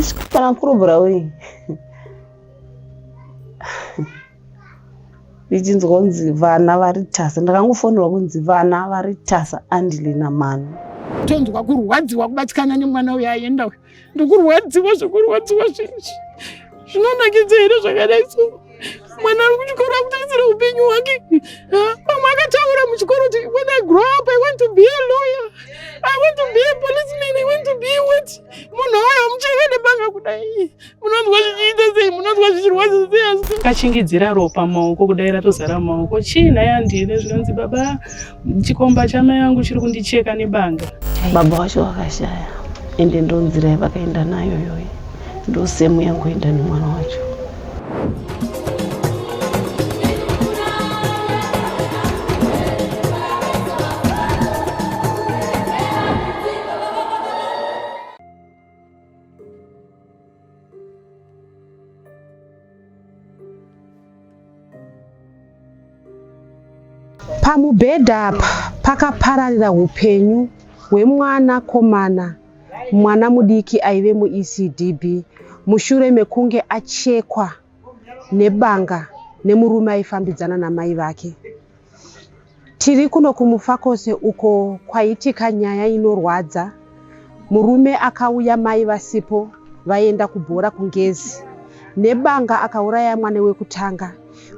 Ndichisvika pana Kurobra wei ndichinzwa kunzi vana vari tasa, ndakangofonerwa kunzi vana vari tasa Andile naManu. Tonzwa kurwadziwa kubatikana nemwana uyo aenda uyo, ndikurwadziwa zvekurwadziwa zvinji zvinonakidza here zvakadai so mwana ari kuchikoro akutarisira upenyu hwake. Pamwe akataura muchikoro kuti when I grow up I want to be a lawyer, I want to be a policeman, I want to be what. Munhu auya mucheka nebanga kudai, munonzwa zvichiita sei? Munonzwa zvichirwadza sei? Asi kachingidzira ropa maoko kudai ratozara maoko. Chii nhai Andile? Zvinonzi baba, chikomba chamai vangu chiri kundicheka nebanga. Baba vacho vakashaya, ende ndonzira yavakaenda nayo yoyi, ndosemu yangoenda nemwana wacho. Pamubhedha apa pakapararira upenyu hwemwana komana, mwana mudiki aive muECDB mushure mekunge achekwa nebanga nemurume aifambidzana namai vake. Tiri kuno kuMufakose uko kwaitika nyaya inorwadza. Murume akauya mai vasipo vaenda kubhora kuNgezi nebanga akauraya mwana wekutanga.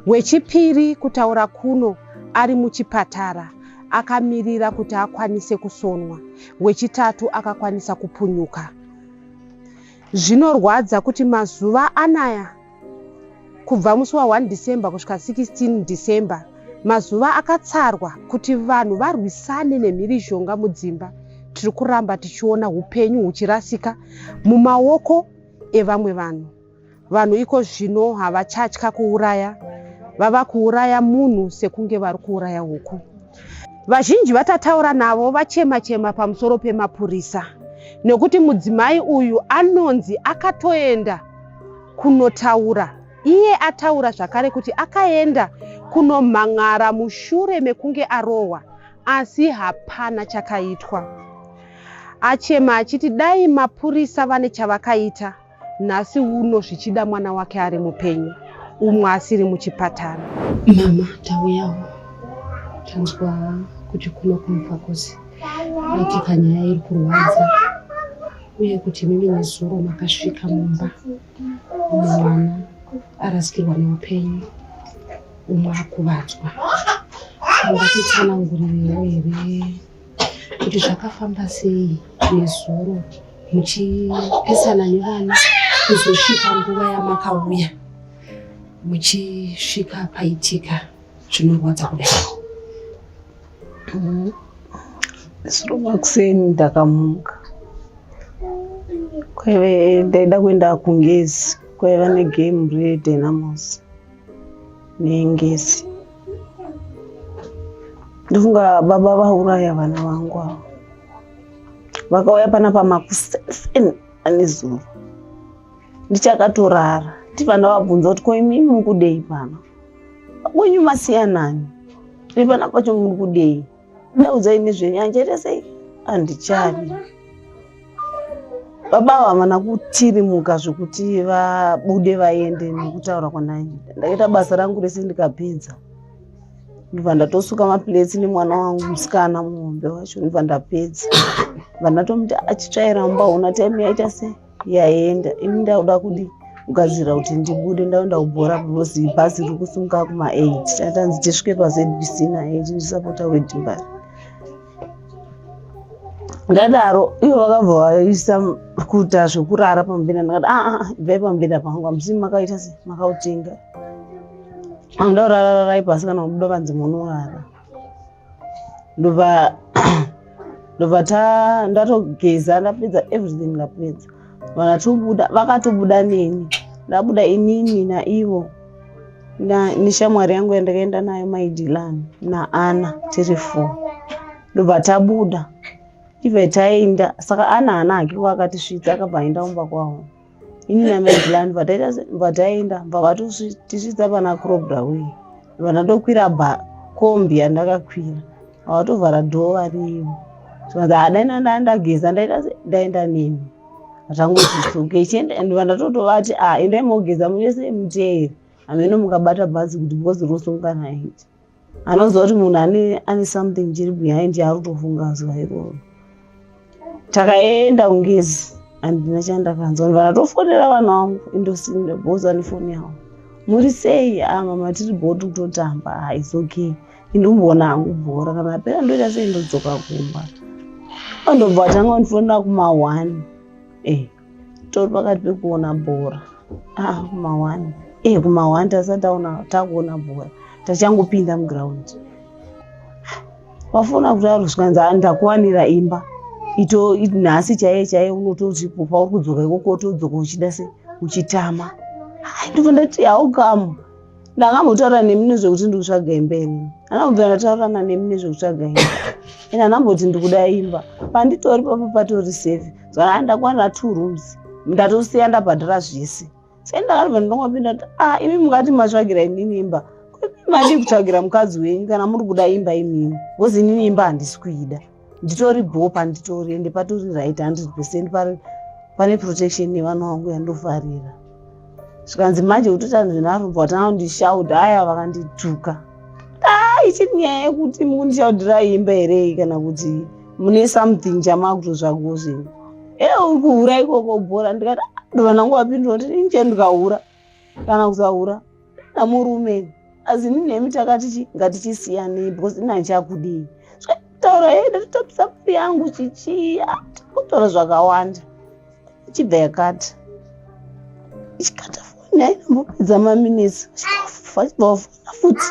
Wechipiri kutaura kuno ari muchipatara akamirira kuti akwanise kusonwa. Wechitatu akakwanisa kupunyuka. Zvinorwadza kuti mazuva anaya kubva musi wa 1 December kusvika 16 December, mazuva akatsarwa kuti vanhu varwisane nemhirizhonga mudzimba, tiri kuramba tichiona upenyu huchirasika mumaoko evamwe vanhu. Vanhu iko zvino havachatya kuuraya, vava kuuraya munhu sekunge vari kuuraya huku. Vazhinji vatataura navo vachema-chema pamusoro pemapurisa nekuti mudzimai uyu anonzi akatoenda kunotaura. Iye ataura zvakare kuti akaenda kunomhan'ara mushure mekunge arohwa asi hapana chakaitwa. Achema achiti dai mapurisa vane chavakaita nhasi uno zvichida mwana wake ari mupenyu, umwe asiri muchipatara. Mama, tauyawo tanzwa kuti kuno kuMufakose kwaitika nyaya iri kurwadza, uye kuti mimi nezuro makasvika mumba umwe mwana arasikirwa neupenyu, umwe akuvadzwa. Mungatitsanangurirewo here kuti zvakafamba sei nezuro muchipesana nevana kuzosvika nguva yamakauya muchisvika paitika zvinorwadza kudai? Zuro makuseni ndakamuka, kwaive ndaida kuenda kuNgezi, kwaiva negame reDynamos neNgezi. Ndofunga baba vauraya vana vangu ava, vakauya panapa makuseni ane zuro ndichakatorara. Ndibva ndavabvunza kuti ko imimi mukudei pano, kwenyu masiyanani nepana pacho muri kudei? Ndaudzai nezvenyanja ita sei, handichadi. Baba ava havana kutirimuka zvekuti vabude vaende nekutaura kwandaita. Ndakaita basa rangu rese ndikapedza, ndobva ndatosuka maplates nemwana wangu musikana muhombe wacho, ndobva ndapedza, ndobva ndatomuti achitsvaira mumba, una time yaita sei yaenda, ini ndakuda kudi kugadzirira kuti ndibude ndaenda kubhora because bhazi riri kusunga kuma 8, tatanzi tisvike paZBC na8 ndisapota weDimbare. Ndadaro ivo vakabva vaisa kuita zvekurara pamubhedha, ndakati aa ibvai pamubhedha pangu, hamusi makaita se makautenga, anoda kurarararai pasi kana kubuda panze munorara. Ndobva ta ndatogeza ndapedza everything ndapedza, vanatobuda vakatobuda neni, ndabuda inini naivo neshamwari yangu yandakaenda nayo maiDilan naAna, tiri 4. Ndobva tabuda ibva taenda, saka Ana haana hake kwaakatisvitsa, akabva aenda kumba kwavo, ini namaidilani bva taenda, bva vatotisvitsa pana Crobra way, bva ndandokwira kombi yandakakwira, vakatovhara dhoo variyo, zvikanzi hadai ndageza ndaita ndaenda nemi. Vatangoti it's okay, chienda. And vandatotovati ah, endai mogeza mese muteere, hameno mukabata bhazi kuti because rosonga naiti anoziva kuti munhu ane ane something chiri behind yaari kutofunga zuva iroro. Takaenda kungezi, handina chandakanzwa. Ndibva ndatofonera vanhu vangu indosinda because vane foni yavo. Muri sei? Ah mama, tiri bho, tiri kutotamba. Ah, it's okay, indomboona hangu bhora, kana apera ndoita sei, ndodzoka kumba. Ndobva vatanga kundifonera kuma1 eh, tori pakati pekuona bhora. Ah, kuma1 eh, kuma1 tasati taona takuona bhora, tachangopinda muground. Wafona kudaro, zvikanzi ah, ndakuwanira imba ito nhasi chaiye chaiye, unototi pauri kudzoka ikoko otodzoka uchida se uchitama. Ndobva ndati how come? Ndakambotaura nemi nezvekuti ndikutsvaga imba ini? Andambobva ndataurana nemi nezvekutsvaga imba ine, andamboti ndikuda imba panditori papo patori safe. So ndakwanira two rooms, ndatosiya ndabhadhara zvese. Sei ndakabva ndongopinda kuti ah, imi mungati matsvagira inini imba, madii kutsvagira mukadzi wenyu kana muri kuda imba imimi? Because inini imba handisi kuida, nditori bho panditori, ende patori right 100%, pane protection nevana vangu yandofarira. Zvikanzi manje kutota zvinarubva watanga kundishaudha. Aya, vakandituka. A, ichiri nyaya yekuti mukundishaudhira imba here kana kuti mune something chamakutotsvagawo zvenyu? E, uri kuhura ikoko bhora. Ndikati ndobva ndangowapindura kuti inche ndikahura kana kusahura namurume, asi ini nemi takati ngatichisiyanei because ini handichakudii. Taura ye ndatotambisa mari yangu chichi, kutaura zvakawanda. Ichibva yakata, ichikata foni, ainambopedza maminitsi, vachibva vafona futi.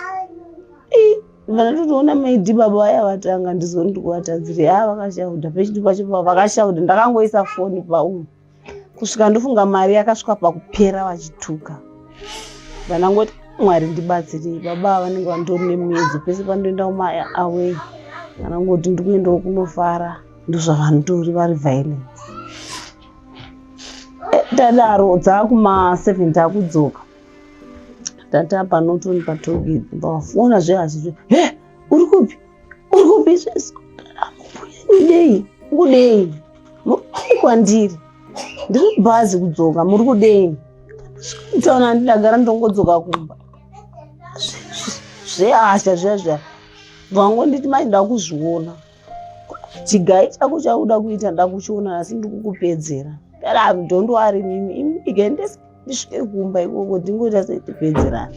Vandatotoona maidi baba vaya vatanga ndizoni ndikuvatadzire. A, vakashaudha pechiti pacho, vakashaudha. Ndakangoisa foni paumwe kusvika ndofunga mari yakasvika pakupera vachituka. Vandangoti Mwari ndibatsirei, baba vanenge vandori nemuedzo pese pandoenda kumaaway, kana ngoti ndikuendawo kunofara, ndozvavanotori vari violence. Tadaro dzakuma7 takudzoka, tata panotoni patollgate, vafona zve he, uri kupi, uri kupi? Zvese mbuya, kudei muri kwandiri? Ndiri bhazi kudzoka, muri kudei? Taona ndidagara ndongodzoka kumba zvehasha zviya zviya. Vangonditi mai, ndakuzviona chigai chako chauda kuita, ndakuchiona asi ndikukupedzera. Dara don't worry, mimi imigendese ndisvike kumba ikoko tingoita setipedzerana.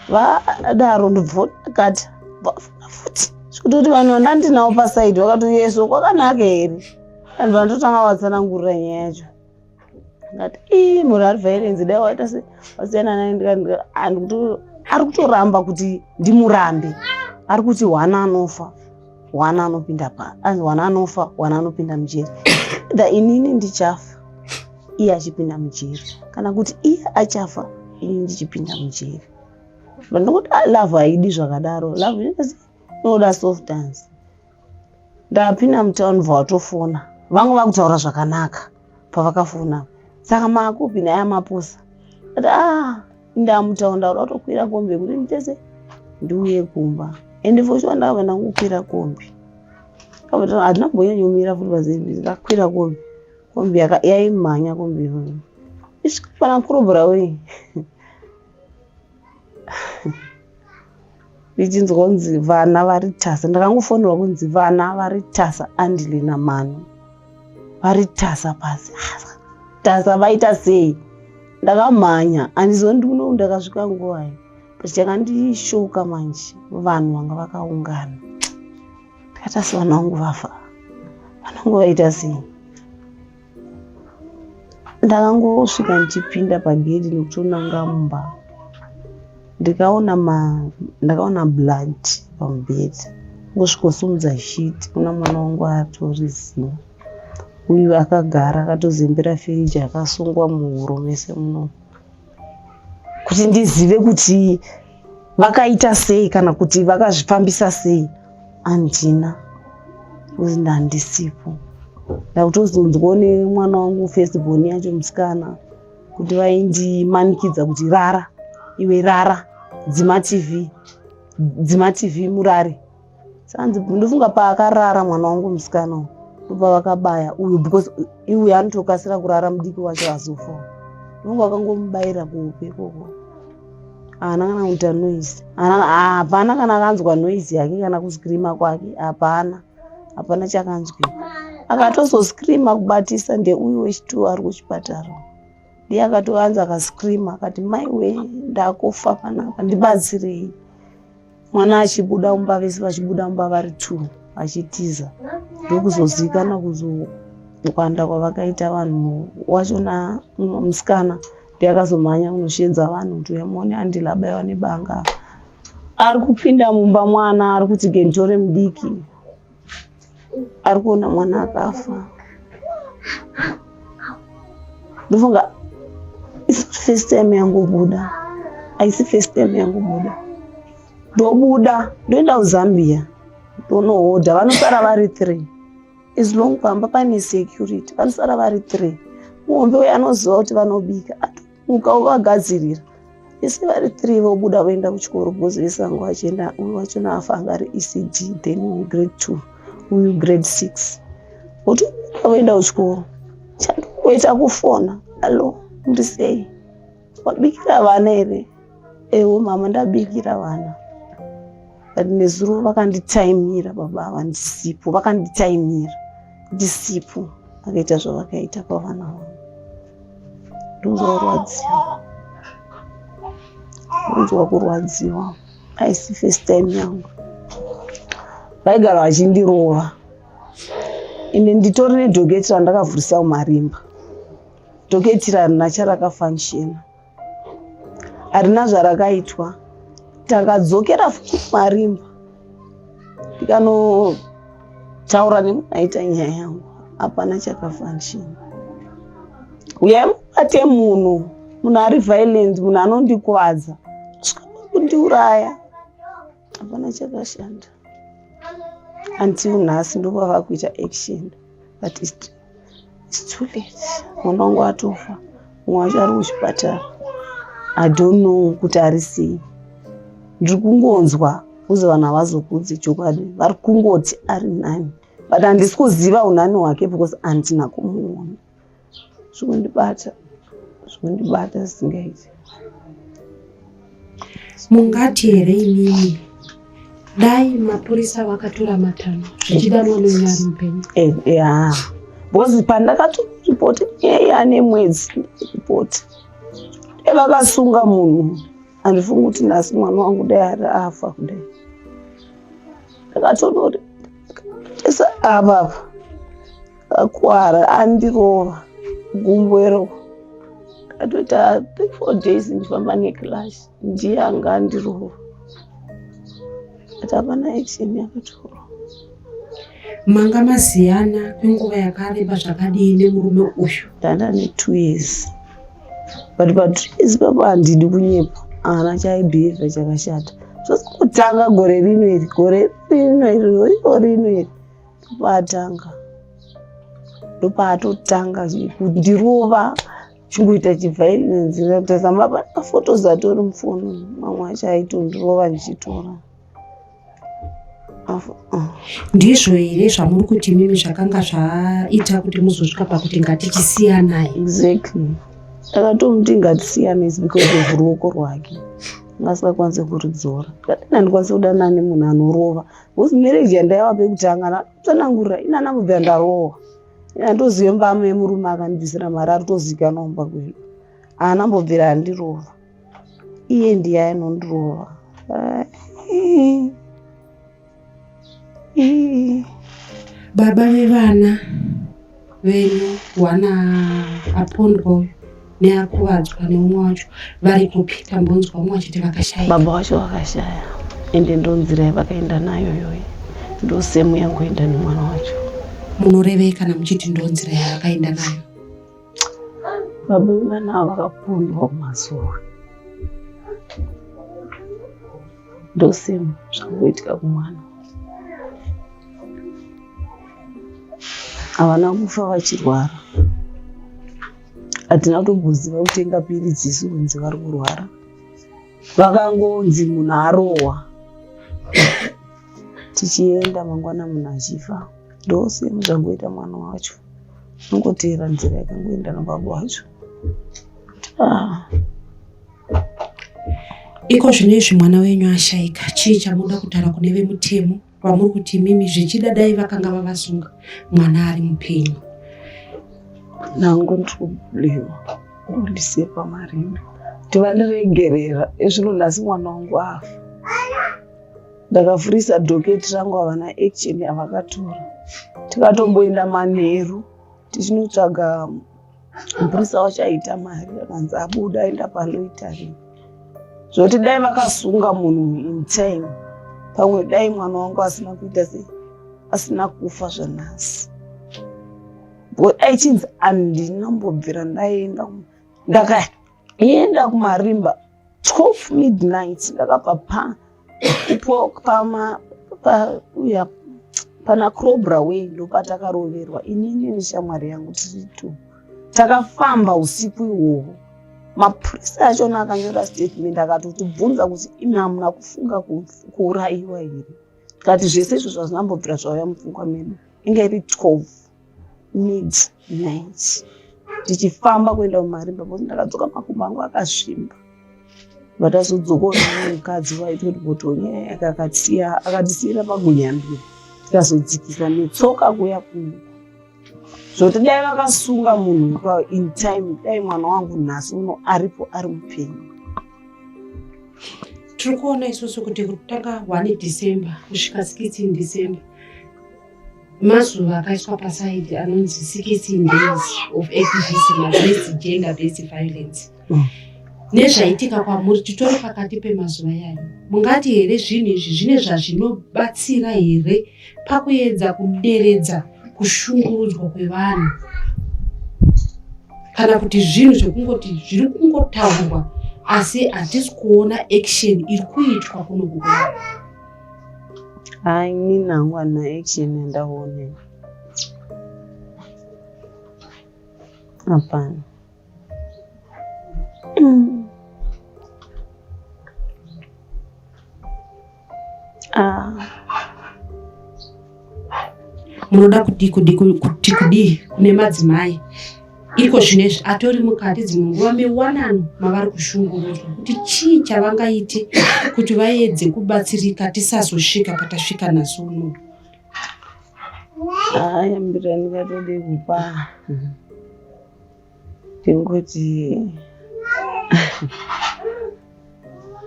Vadaro ndobva ndakata, vafona futi zvikutoti vanhu vandandinawo paside vakati yeso kwakanaka here? Vanhu vanototanga vatsanangurira nyaya yacho. Ndati ii, munhu ari violence, dai waita se wasiyana naye. Ari kutoramba kuti ndimurambe, ari kuti hwana anofa, hwana anopinda pa anzi hwana anofa, hwana anopinda mujeri. Either inini ndichafa iye achipinda mujeri, kana kuti iye achafa ini ndichipinda mujeri. But nokuti love haidi zvakadaro, love inoda soft dance. Ndapinda mutown, bva watofona, vamwe vakutaura zvakanaka pavakafona. Saka makupi naye amapusa? Ati ah, ndamutown, ndauda kutokwira kombi yekuti nditese ndiuye kumba. Ende for sure ndakabva ndangokwira kombi, handina kumbonyanyomira futi pazebisi. Ndakwira kombi, kombi yaimhanya, kombi iyoyo isvika pana Crowborough Way, ndichinzwa kunzi vana vari tasa. Ndakangofonerwa kunzi vana vari tasa, Andile naManu vari tasa pasi tasa. Vaita sei? Ndakamhanya, handizivo ndikuno ndakasvika nguvai, but chakandishoka manje vanhu vanga vakaungana. Ndikati asi vana vangu vafa, vana vangu vaita sei? Ndakangosvika ndichipinda pagedhi nekutonanga mumba, ndikaona ndakaona blood pamubhedha. Ngosvikosumudza sheet, kuna mwana wangu atori zima uyu, akagara akatozembera firiji, akasungwa muhuro mese muno. Kuti ndizive kuti vakaita sei kana kuti vakazvifambisa sei handina, because ndandisipo. Ndakutozonzwa nemwana wangu first born yacho musikana kuti vaindimanikidza kuti rara iwe, rara, dzima TV, dzima TV murare. Sanzi ndofunga paakarara mwana wangu musikana uyu. Ndopavakabaya uyu because iuyu anotokasira kurara mudiki wacho azofa. Ndonga vakangomubayira kuhope ikoko. Haana kana kuita noise. Hapana kana akanzwa noise yake kana kuscreama kwake. Hapana. Hapana chakanzwika. Akatozoscreama kubatisa ndeuyu wechitu ari kuchipatara. Ndiye akatoanza akascreama akati maiwe ndakufa panapa ndibatsirei. Mwana achibuda mumba vese vachibuda mumba vari two vachitiza ndokuzozivikanwa kuzokwanda kwavakaita vanhu wachona musikana ndiye akazomhanya kunosheedza vanhu kuti uya muone andile abaiwa nebanga ari kupinda mumba mwana ari kuti gentore mudiki ari kuona mwana akafa ndofunga isi first time yangu buda aisi first time yangu buda ndobuda ndoenda kuzambia ndonohodha vanosara vari three as long pamba pane security vanosara vari three muhombe uyo anoziva kuti vanobika atomuka ovagadzirira vese vari three vobuda voenda kuchikoro because vese vanga vachienda uyu wachona afa anga ari ecd then uyu grade 2 uyu grade 6 votobuda voenda kuchikoro chandongoita kufona alo muri sei wabikira vana here ewo mama ndabikira vana but nezuro vakanditaimira baba ava ndisipo vakanditaimira ndisipo vakaita zvavakaita pavana vangu ndonzwa kurwadziwa ndonzwa kurwadziwa aisi first time yangu vaigara vachindirova ende nditori nedocket randakavhurisa kumarimba docket harina charakafunctiona harina zvarakaitwa takadzokera futi kumarimba ndikanotaura nemunhu aita nyaya yangu hapana chakafunctiona uyai mubate munhu munhu ari violent munhu anondikuvadza svika kundiuraya hapana chakashanda until nhasi ndopava kuita action but it's, it's too late mwana wangu atofa mumwe wacho ari kuchipatara i don't know kuti ari sei ndiri kungonzwa kuzi vanhu havazokudzi chokwadi vari kungoti ari nani but handisi kuziva unani hwake because handina kumuona zvikundibata zvikundibata zvisingaiti Mungati here imimi dai mapurisa vakatora matanho zvichida mwana wenyu ari mupenyu? Ya because pandakatoripota nyaya ane mwedzi ripoti dai vakasunga munhu handifungi kuti nhasi mwana wangu dai ari afa kudai ndakatonori tesa apapa akuwara andirova gumbo iro ndatoita 3 4 days ndichifamba neclash ndiye anga andirova but hapana action yakatorwa Manga maziyana kwenguva yakareba zvakadii nemurume uyu? Ndanda ne2 years but pa2 years papo handidi kunyepa haana chaibhihevha chakashata zvosingotanga gore rino iri gore rino iri iro rino iri ndopaatanga ndopaatotanga kundirova chingoita chiviolence kutazama pane mafotos atori mufoni mamwe acho aitondirova ndichitora Ndizvo here zvamuri kuti mimi zvakanga zvaita kuti muzosvika pakuti ngatichisiyanai? Exactly ndakatomuti ngatisiyane is because of ruoko rwake angasingakwanisi kuridzora ndikati handikwanisi kudanana nemunhu anorova because marriage yandaiva pekutanga ndatsanangurira ina ndambobvira ndarohwa ina ndozive mbama yemurume akandibvisira mari ari tozikanwa kumba kwedu haana mbobvira andirova iye ndiye anondirova Baba vevana venyu wana apondwa uyu neakuvadzwa neumwe wacho vari kupi? Tambonzwa umwe achiti vakashaya. Baba wacho vakashaya ende ndonzira yavakaenda nayo iyoyi ndosemu yangoenda nemwana wacho. Munorevei kana muchiti ndonzira yavakaenda nayo? Baba vevana ava vakapondwa kumazuva ndosemu zvangoitika kumwana havana kufa vachirwara hatina kutomboziva kutenga piritsi isu kunzi vari kurwara vakangonzi munhu arohwa tichienda mangwana munhu achifa. Ndosame zvangoita mwana wacho, angoteera nzira yakangoenda nababa wacho. Ah. Iko zvino izvi mwana wenyu ashaika, chii chamunoda kutaura kune vemutemo vamuri kuti imimi zvichida dai vakanga vavasunga mwana ari mupenyu? Nangu ndikubliwa kundisiye pamarina kuti vandiregerera ezvino nhasi mwana wangu afa. Ndakavhurisa dhoketi rangu havana action yavakatora. Tikatomboenda manheru tichinotsvaga mupurisa wacho aita mari akanzi abuda aenda paloitering. Zvoti dai vakasunga munhu in time pamwe dai mwana wangu asina kuita sei asina kufa zvanhasi. Aichinzi handina mbobvira ndaenda ndakaenda kumarimba 12 midnight ndakabva pa pama pa uya pana Crobra Way ndopatakaroverwa inini neshamwari yangu tiri two takafamba usiku ihwohwo mapurisa achona akanyora statement akatotibvunza kuti imi hamuna kufunga kuurayiwa here tikati zvese izvo zvazvinambobvira zvauya mupfungwa medu inge iri 12 midnight tichifamba kuenda kumarimba because ndakadzoka makumbo angu akasvimba vatazodzoka mukadzi waitoti botonyaya akatisiya akatisiyira pagunyambira tikazodzikisa netsoka kuya kuno zvoti dai vakasunga munhu in time dai mwana wangu nhasi uno aripo ari mupenyu. Tiri kuona isusu kuti kutanga 1 December kusvika 16 December mazuva akaiswa pasaidi anonzi 16 days of activism against gender based violence. Nezvaitika kwamuri titori pakati pemazuva yayo, mungati here zvinhu izvi zvine zvazvinobatsira here pakuedza kuderedza kushungurudzwa kwevanhu, kana kuti zvinhu zvekungoti zviri kungotaurwa asi hatisi kuona action iri kuitwa kuno kuvanhu? Hayi, inini hangu handina action yandaona. Hapana. Ah. Munoda kuti kuti kudii kune madzimai iko zvinezvi atori mukati dzimwe nguva mewanano mavari kushungurudzwa, kuti chii chavangaite kuti vaedze kubatsirika tisazosvika patasvika nhasi uno? Haya, mbira ndingatode kupa ndingoti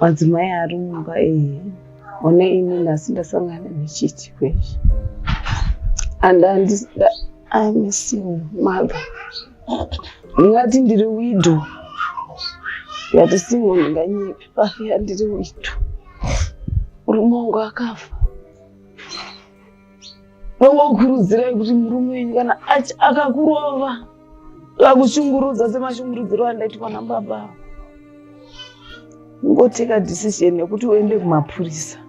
madzimai ari mumba iyi, one ini nhasi ndasangana nechiitiko ichi and I'm a single mother. Ndingati ndiri widow, ndikati single ndinganyepi, pafiya ndiri widow, murume wangu akafa. Ndongokurudzirai kuti murume wenyu kana akakurova akakushungurudza semashungurudziro andaitwa nababa, ungoteka decision yekuti uende kumapurisa.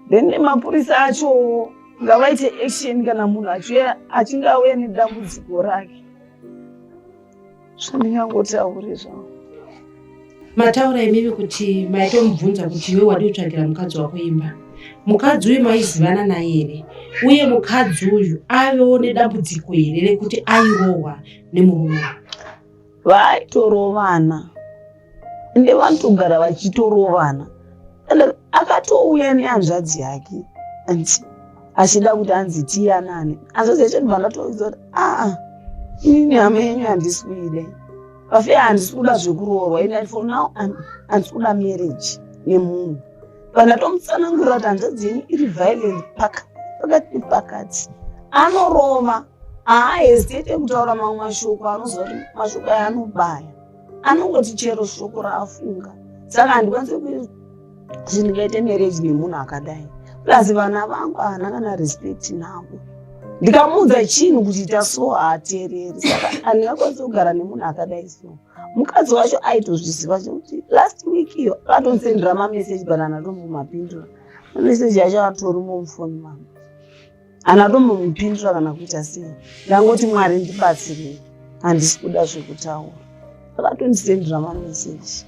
Then mapurisa achowo ngavaite action kana munhu achinge auya nedambudziko rake. Zvandingangotaure zvangu. Mataura imimi kuti maitomubvunza kuti iwe wadii kutsvagira mukadzi wako imba. Mukadzi uyu maizivana naye here? Uye mukadzi uyu avewo nedambudziko here rekuti airohwa nemurume? Vaitorovana ende vanotogara vachitorovana. Ende akatouya nehanzvadzi yake anzi achida kuti anzi tiyanane. Hanzvadzi yacho ndibva ndatoudza kuti aa, inini hama yenyu handisi kuida. Pafe handisi kuda zvekuroorwa ini, for now handisi kuda marriage nemunhu. Pandatomutsanangurira kuti hanzvadzi yenyu iri violent pakati nepakati, anorova, haahesitate kutaura mamwe mashoko anoziva kuti mashoko aya anobaya, anongoti chero shoko raafunga. Saka handikwanisi kuti ndingaite marriage nemunhu akadai, plus vana vangu haana kana respect navo. Ndikamuudza chinhu kuti ita so haateereri, saka handingakwanisi kugara nemunhu akadai. So mukadzi wacho aitozviziva chekuti last week iyo akatondisendera mameseji, but handatombomapindura mameseji acho, atorimo mufoni mangu, handatombomupindura kana kuita sei. Ndangoti Mwari ndibatsirei, handisi kuda zvekutaura. Akatondisendera mameseji.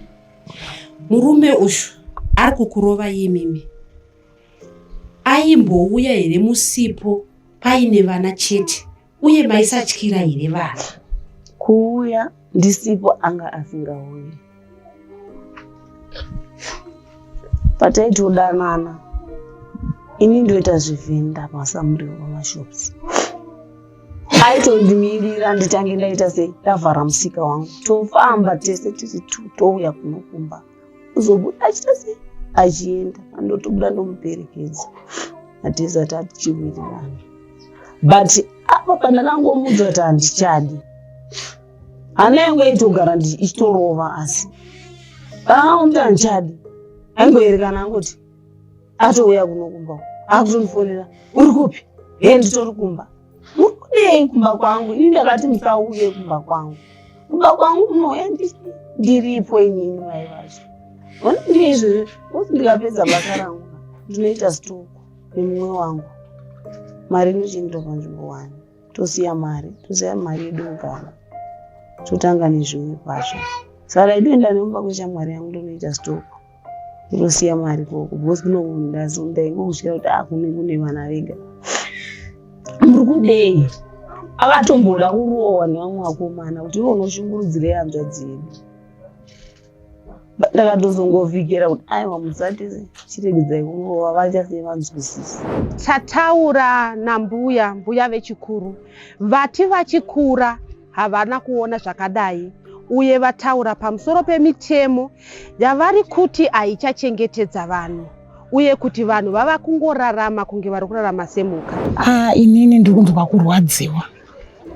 Murume uyu ari kukurova imimi, aimbouya here musipo? paine vana chete uye maisatyira here vana? Kuuya ndisipo anga asingauyi. Pataitodanana ini ndoita zvivhenda pasamuriwo pamashops aitondimirira nditange ndaita sei ndavhara musika wangu tofamba tese tiri two touya kunokumba uzobuda achiita sei achienda andotobuda ndomuperekedza hatisati atichiwirirana but apa pandakangomuudza kuti handichadi hana yangu yaitogara ichitorova asi paangomuti handichadi aingoerekana angoti atouya kuno kumba akutondifonera uri kupi he nditori kumba muri kudei kumba kwangu ini ndakati musauye kumba kwangu kumba kwangu munouya ndiripo inini mai vacho ona ndiye izvozvo kosi ndikapedza basa rangu ndinoita stock nemumwe wangu mari inochiendera panzvimbo wani tosiya mari tosiya mari yedu mugama totanga nezvimwe pazvo saka ndaitoenda nemumba kweshamwari yangu ndonoita stock ndinosiya mari koko because kunokundaingokusvira kuti akune ah, kune vana vega muri kudei akatomboda kurohwa nevamwe vakomana kuti iwe unoshungurudzirei hanzvadzi yedu ndakatozongovhikira kuti aiwa musati chiregedzai kurova vachasei vanzwisisa tataura nambuya mbuya vechikuru vati vachikura havana kuona zvakadai uye vataura pamusoro pemitemo yavari kuti haichachengetedza vanhu uye kuti vanhu vava kungorarama kunge vari kurarama semhuka. Ah, inini ndiri kunzwa kurwadziwa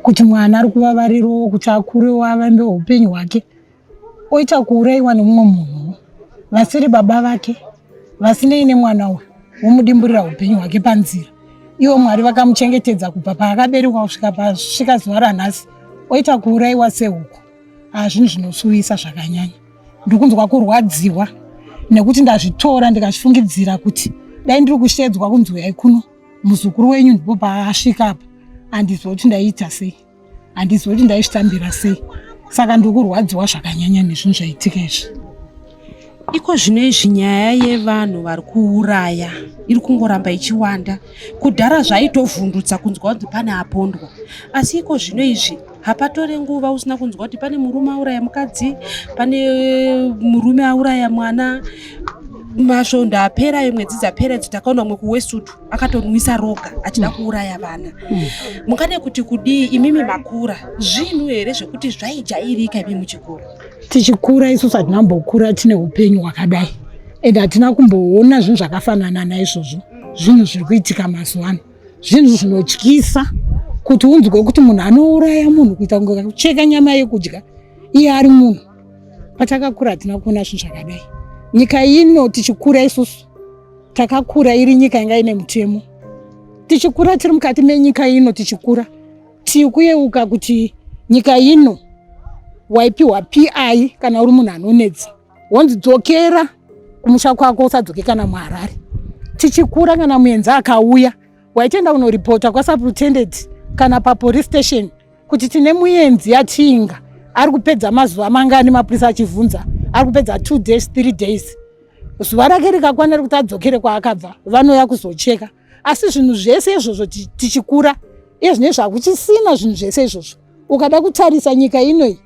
kuti mwana ari kuvavarirawo kuti akurewo avambe upenyu hwake oita kuurayiwa nemumwe munhu vasiri baba vake vasinei nemwana uyu vomudimburira upenyu hwake panzira ivo mwari vakamuchengetedza kubva paakaberekwa kusvika pasvika zuva ranhasi oita kuurayiwa sehuku ah, zvinhu zvinosuwisa zvakanyanya ndikunzwa kurwadziwa nekuti ndazvitora ndikazvifungidzira kuti dai ndiri kushedzwa kunzi uyai kuno muzukuru wenyu ndipo paasvika apa handiziva kuti ndaiita sei handiziva kuti ndaizvitambira sei saka ndiri kurwadziwa zvakanyanya nezvinhu zvaitika izvi iko zvino izvi nyaya yevanhu vari kuuraya iri kungoramba ichiwanda kudhara zvaitovhundutsa kunzwa kunzi pane apondwa asi iko zvino izvi hapatore nguva usina kunzwa kuti pane murume auraya mukadzi pane murume auraya mwana masvondo apera ayo mwedzi dzapera idzo takaona umwe kuwestwood akatonwisa roga achida kuuraya vana mungade kuti kudii imimi makura zvinhu here zvekuti zvaijairika imi muchikura tichikura isusu hatina kumbokura tine upenyu hwakadai and hatina kumboona zvinhu zvakafanana naizvozvo zvinhu zviri kuitika mazuva ano zvinhu zvinotyisa kuti unzwe kuti munhu anouraya munhu kuita kunge kucheka nyama yekudya iye ari munhu patakakura hatina kuona zvinhu zvakadai nyika ino tichikura isusu takakura iri nyika yanga ine mutemo tichikura tiri mukati menyika ino tichikura tiri kuyeuka kuti nyika ino waipiwa pi kana uri munhu anonetsa wonzi dzokera kumusha kwako usadzoke kana muharare tichikura kana muenzi akauya waitoenda kunoripota kwasubretended kana papolice station kuti tine muenzi yatiinga ari kupedza mazuva mangani mapurisa achivhunza ari kupedza two days three days zuva rake rikakwana rekuti adzokere kwaakabva vanouya kuzocheka asi zvinhu zvese izvozvo tichikura iye zvine zvakuchisina zvinhu zvese izvozvo ukada kutarisa nyika inoyi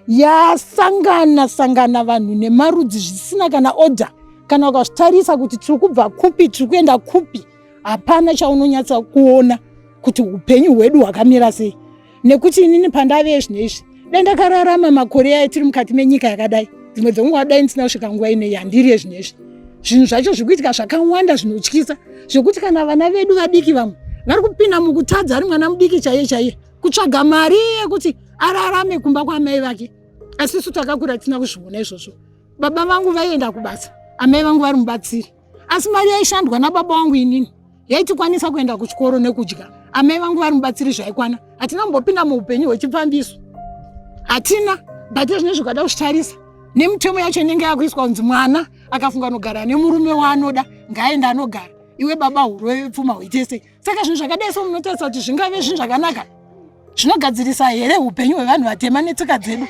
yasangana sangana vanhu nemarudzi zvisina kana order kana ukazvitarisa kuti tiri kubva kupi tiri kuenda kupi hapana chaunonyatsa kuona kuti upenyu hwedu hwakamira sei nekuti inini pandave zvino izvi dai ndakararama makore ayo tiri mukati menyika yakadai dzimwe dzenguva dai ndisina kusvika nguva inei handiri yezvino izvi zvinhu zvacho zviri kuitika zvakawanda zvinotyisa zvekuti kana vana vedu vadiki vamwe vari kupinda mukutadza ari mwana mudiki chaiye chaiye kutsvaga mari yekuti ararame kumba kwaamai vake asi isu takakura tisina kuzviona izvozvo baba vangu vaienda kubasa amai vangu vari mubatsiri asi mari yaishandwa nababa vangu inini yaitikwanisa kuenda kuchikoro nekudya amai vangu vari mubatsiri zvaikwana hatina kumbopinda muupenyu hwechipfambiso hatina but zvine zvikada kuzvitarisa nemitemo yacho inenge yakuiswa kunzi mwana akafunga anogara nemurume waanoda ngaaende anogara iwe baba hurove pfuma huite sei saka zvinhu zvakadai so munotarisa kuti zvingave zvinhu zvakanaka zvinogadzirisa here upenyu hwevanhu vatema netsika dzedu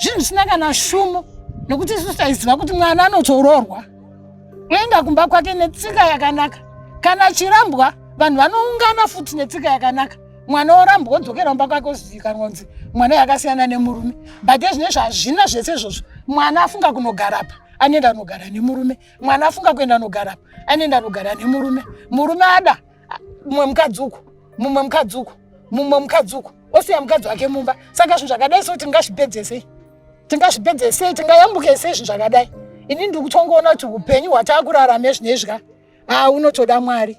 zvinhu zvisina kana shumo nokuti isusu taiziva kuti mwana anotoroorwa oenda kumba kwake netsika yakanaka kana achirambwa Vanhu vanoungana futi netsika yakanaka, mwana oramba odzokera kumba kwake ozivikanwa kunzi mwana yakasiyana nemurume. But ezvinezvi hazvina zvese izvozvo. Mwana afunga kunogarapa, anoenda kunogara nemurume. Mwana afunga kuenda kunogarapa, anoenda kunogara nemurume. Murume ada mumwe mukadzi uku, mumwe mukadzi uku, mumwe mukadzi uku, osiya mukadzi wake mumba. Saka zvinhu zvakadai so tingazvipedze sei? Tingazvipedze sei? Tingayambuke sei zvinhu zvakadai? Ini ndiri kutongoona kuti upenyu hwataakurarama ezvinezvi ka, haa, unotoda Mwari.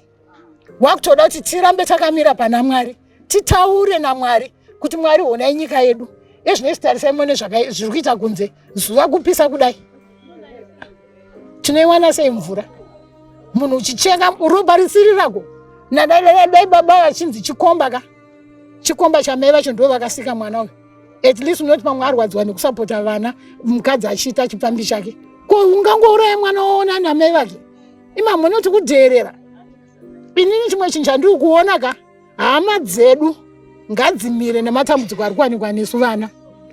Wakutoda kuti tirambe takamira pana Mwari, titaure naMwari kuti Mwari, honai nyika yedu ezvinezvi, tarisai muone zviri kuita kunze, zuva kupisa kudai, tinoiwana sei mvura? Munhu uchicheka ropa risiri rako. Nadai baba vachinzi chikomba ka, chikomba chamai vacho ndo vakasika mwana uyu. At least unoti pamwe arwadziwa nekusapota vana, mukadzi achiita chipfambi chake. Ko ungangouraya mwana waona namai vake? Ima munoti kudheerera. Inini chimwe chinhu chandiri kuona ka, hama dzedu ngadzimire nematambudziko ari kuwanikwa nesu vana.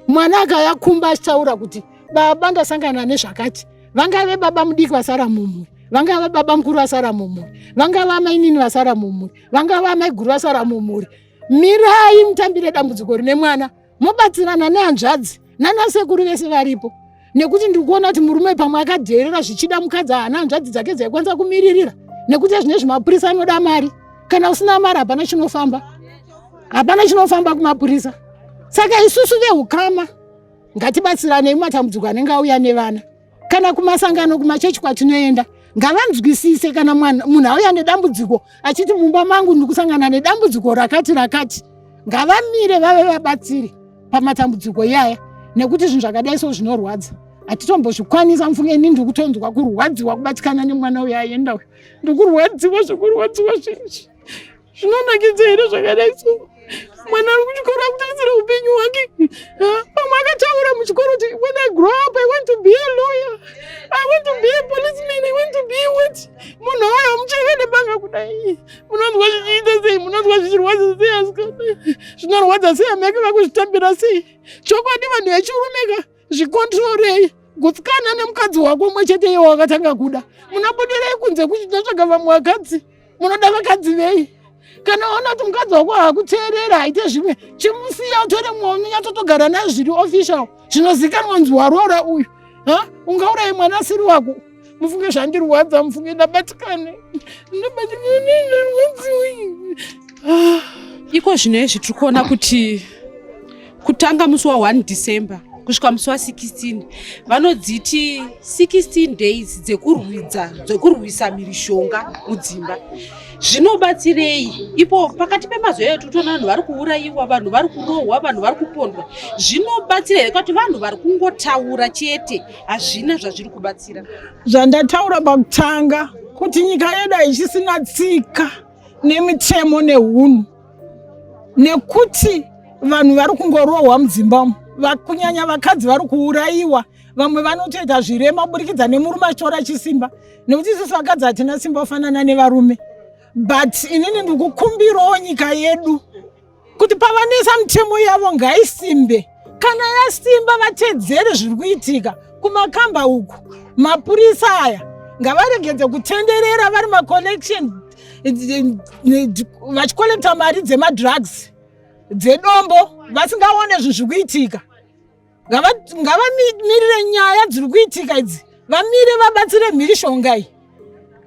Mwana akayakumba achitaura kuti baba ndasangana nezvakati, vangave baba mudiki vasara mumhuri, vangave baba mukuru vasara mumhuri, vangave amainini vasara mumhuri, vangave amaiguru vasara mumhuri, mirai mutambire dambudziko rine mwana, mobatsirana nehanzvadzi nanasekuru vese varipo. Nekuti ndiri kuona kuti murume pamwe akadheerera, zvichida mukadzi haana hanzvadzi dzake dzaikwanisa kumiririra, nekuti zvinezvi mapurisa anoda mari. Kana usina mari hapana chinofamba, hapana chinofamba kumapurisa. Saka isusu veukama ngatibatsiranei mumatambudziko anenge auya nevana. Kana kumasangano, kumachechi kwatinoenda, ngavanzwisise kana munhu auya nedambudziko achiti mumba mangu ndiri kusangana nedambudziko rakati rakati, ngavamire vave vabatsiri pamatambudziko iyaya, nekuti zvinhu zvakadai so zvinorwadza, hatitombozvikwanisa. Mufunge, ini ndiri kutonzwa kurwadziwa kubatikana nemwana uyo aenda uyu. Ndikurwadziwa zvekurwadziwa. Zvinonakidza here zvakadai so? Mwana ari kuchikoro akutarisira upenyu hwake. Pamwe akataura muchikoro kuti when I grow up I want to be a lawyer, I want to be a policeman, I want to be what. Munhu auya mucheka nebanga kudai, munonzwa zvichiita sei? Munonzwa zvichirwadza sei? Asikana, zvinorwadza sei? Ameke vakuzvitambira sei? Chokwadi vanhu vechirume ka, zvikontrorei, gutsikana nemukadzi wako umwe chete iye wakatanga kuda. Munobudirei kunze kuchitotsvaga vamwe vakadzi? Munoda vakadzi vei? Kana waona kuti mukadzi wako haakuteerera, haite zvimwe, chimusiya, utore mumwe unonyatsotogara naye zviri official, zvinozikanwa kunzi waroora uyu. Ha, ungaurayi mwana asiri wako? Mufunge, zvandirwadza mufunge, ndabatikane, ndabatikane, ndarwadziwa. Iko zvino izvi tiri kuona kuti kutanga musi wa1 December kusvika musi wa16, vanodziti 16 days dzekurwidza, dzekurwisa mhirizhonga mudzimba. Zvinobatsirei ipo pakati pemazuva edu toona vanhu vari kuurayiwa, vanhu vari kurohwa, vanhu vari kupondwa? Zvinobatsira here kuti vanhu vari kungotaura chete? Hazvina zvazviri kubatsira. Zvandataura pakutanga kuti nyika yedu haichisina tsika nemitemo neunhu, nekuti vanhu vari kungorohwa mudzimba umu, kunyanya vakadzi vari kuurayiwa, vamwe vanotoita zvirema kuburikidza nemurume achitora chisimba, nekuti isusu vakadzi hatina simba kufanana nevarume. But inini ndikukumbirawo nyika yedu kuti pavanesa mitemo yavo ngaisimbe. Kana yasimba, vatedzere zviri kuitika kumakamba uku. Mapurisa aya ngavaregedze kutenderera vari macollection, vachikolekta mari dzemadrugs, dzedombo, vasingaone zvinhu zviri kuitika. Ngavamirire nyaya dziri kuitika idzi, vamire vabatsire mhirishonga iyi.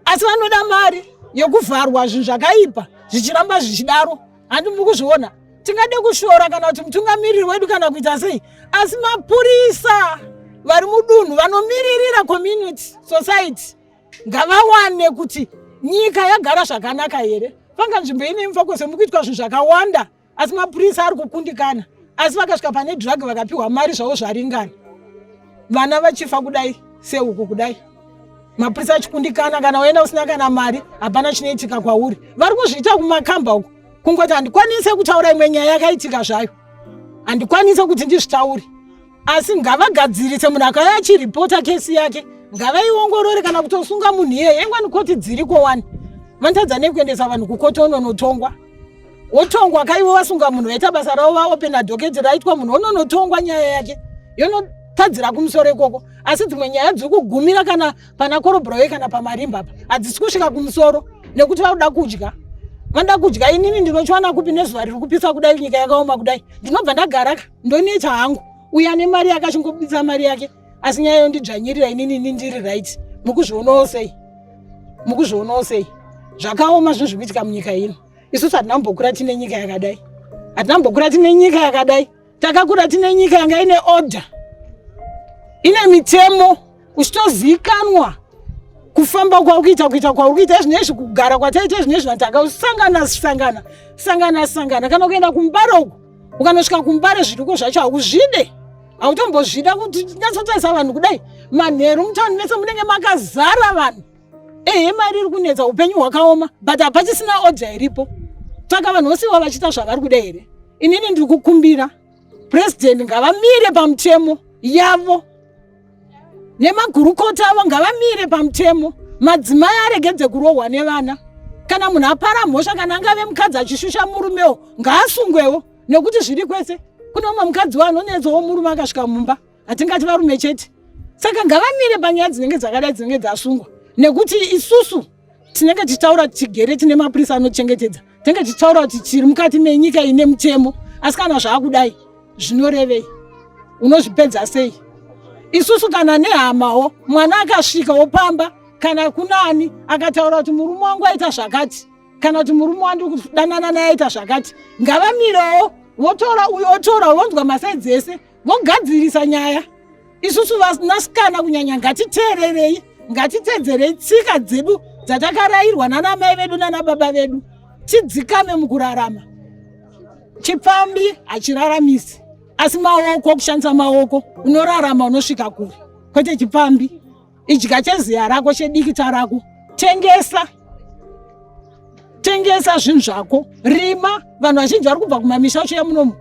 Asi vanoda mari yekuvharwa zvinhu zvakaipa zvichiramba zvichidaro. Handi muri kuzviona? Tingade kushora kana kuti mutungamiriri wedu kana kuita sei, asi mapurisa vari mudunhu vanomiririra community society ngavawane kuti nyika yagara zvakanaka here. Fanga nzvimbo ine Mufakose mukuitwa zvinhu zvakawanda, asi mapurisa ari kukundikana. Asi vakasvika pane drug vakapiwa mari zvavo zvaringana, vana vachifa kudai sehuku kudai, mapurisa achikundikana. Kana waenda usina kana mari, hapana chinoitika kwauri. Vari kuzviita kumakamba uku. Kungoti handikwanise kutaura imwe nyaya yakaitika zvayo, handikwanise kuti ndizvitaure, asi ngavagadzirise. Munhu akauya achiripota kesi yake, ngavaiongorore kana kutosunga munhu iyeye. Engwani koti dziriko wani, vanotadza nei kuendesa vanhu kukoti ononotongwa? Wotongwa kaivo vasunga munhu, vaita basa ravo, vaopena docket raitwa, munhu ononotongwa, nyaya yake yonotadzira kumusoro ikoko. Asi dzimwe nyaya dziri kugumira kana pana korobroe kana pamarimba apa, hadzisi kusvika kumusoro nekuti vakuda kudya. Vanoda kudya inini ndinochiwana kupi nezuva riri kupisa kudai nyika yakaoma kudai. Ndinobva ndagara ka ndoneta hangu. Uya ane mari yake achingobudisa mari yake asi nyaya yondidzvanyirira inini ini ndiri right. Mukuzvionawo sei? Mukuzvionawo sei? Zvakaoma zvinhu zviri kuitika munyika ino. Isusu hatina kumbokura tine nyika yakadai. Hatina kumbokura tine nyika yakadai. Takakura tine nyika yanga ine order. Ine mitemo uchitozikanwa kufamba kwauri kuita kuita kwauri kuita izvinezvi kugara kwataita izvinezvi vanhu takasangana sangana sangana sangana kana kuenda kumbare uku ukanosvika kumbare zviriko zvacho hauzvide hautombozvida kuti nyatsotarisa vanhu kudai manheru mutauni mese munenge makazara vanhu ehe mari iri kunetsa upenyu hwakaoma but hapachisina odha iripo saka vanhu vosiwa vachiita zvavari kuda here inini ndiri kukumbira president ngavamire pamutemo yavo nemagurukota avo ngavamire pamutemo madzimai aregedze kurohwa nevana kana munhu apara mhosva kana angave mukadzi achishusha murumewo ngaasungwewo nekuti zviri kwese kune umwe mukadzi wo anonetsawo murume akasvika mumba hatingati varume chete saka ngavamire panyaya dzinenge dzakadai dzinenge dzasungwa nekuti isusu tinenge tichitaura tigere tine mapurisa anochengetedza tinenge tichitaura kuti tiri mukati menyika ine mutemo asi kana zvaakudai zvinorevei unozvipedza sei isusu kana nehamawo mwana akasvika wopamba kana kunani akataura kuti murume wangu aita zvakati kana kuti murume wandiri kudanana naye aita zvakati ngavamirewo votora uyo otora vonzwa masaidzi ese vogadzirisa nyaya isusu vanasikana kunyanya ngatiteererei ngatitedzerei tsika dzedu dzatakarayirwa nana mai vedu nana baba vedu tidzikame mukurarama chipfambi hachiraramisi asi maoko kushandisa maoko unorarama unosvika kure kwete chipfambi idya cheziya rako chedikita rako tengesa tengesa zvinhu zvako rima vanhu vazhinji vari kubva kumamisha uchiya munomu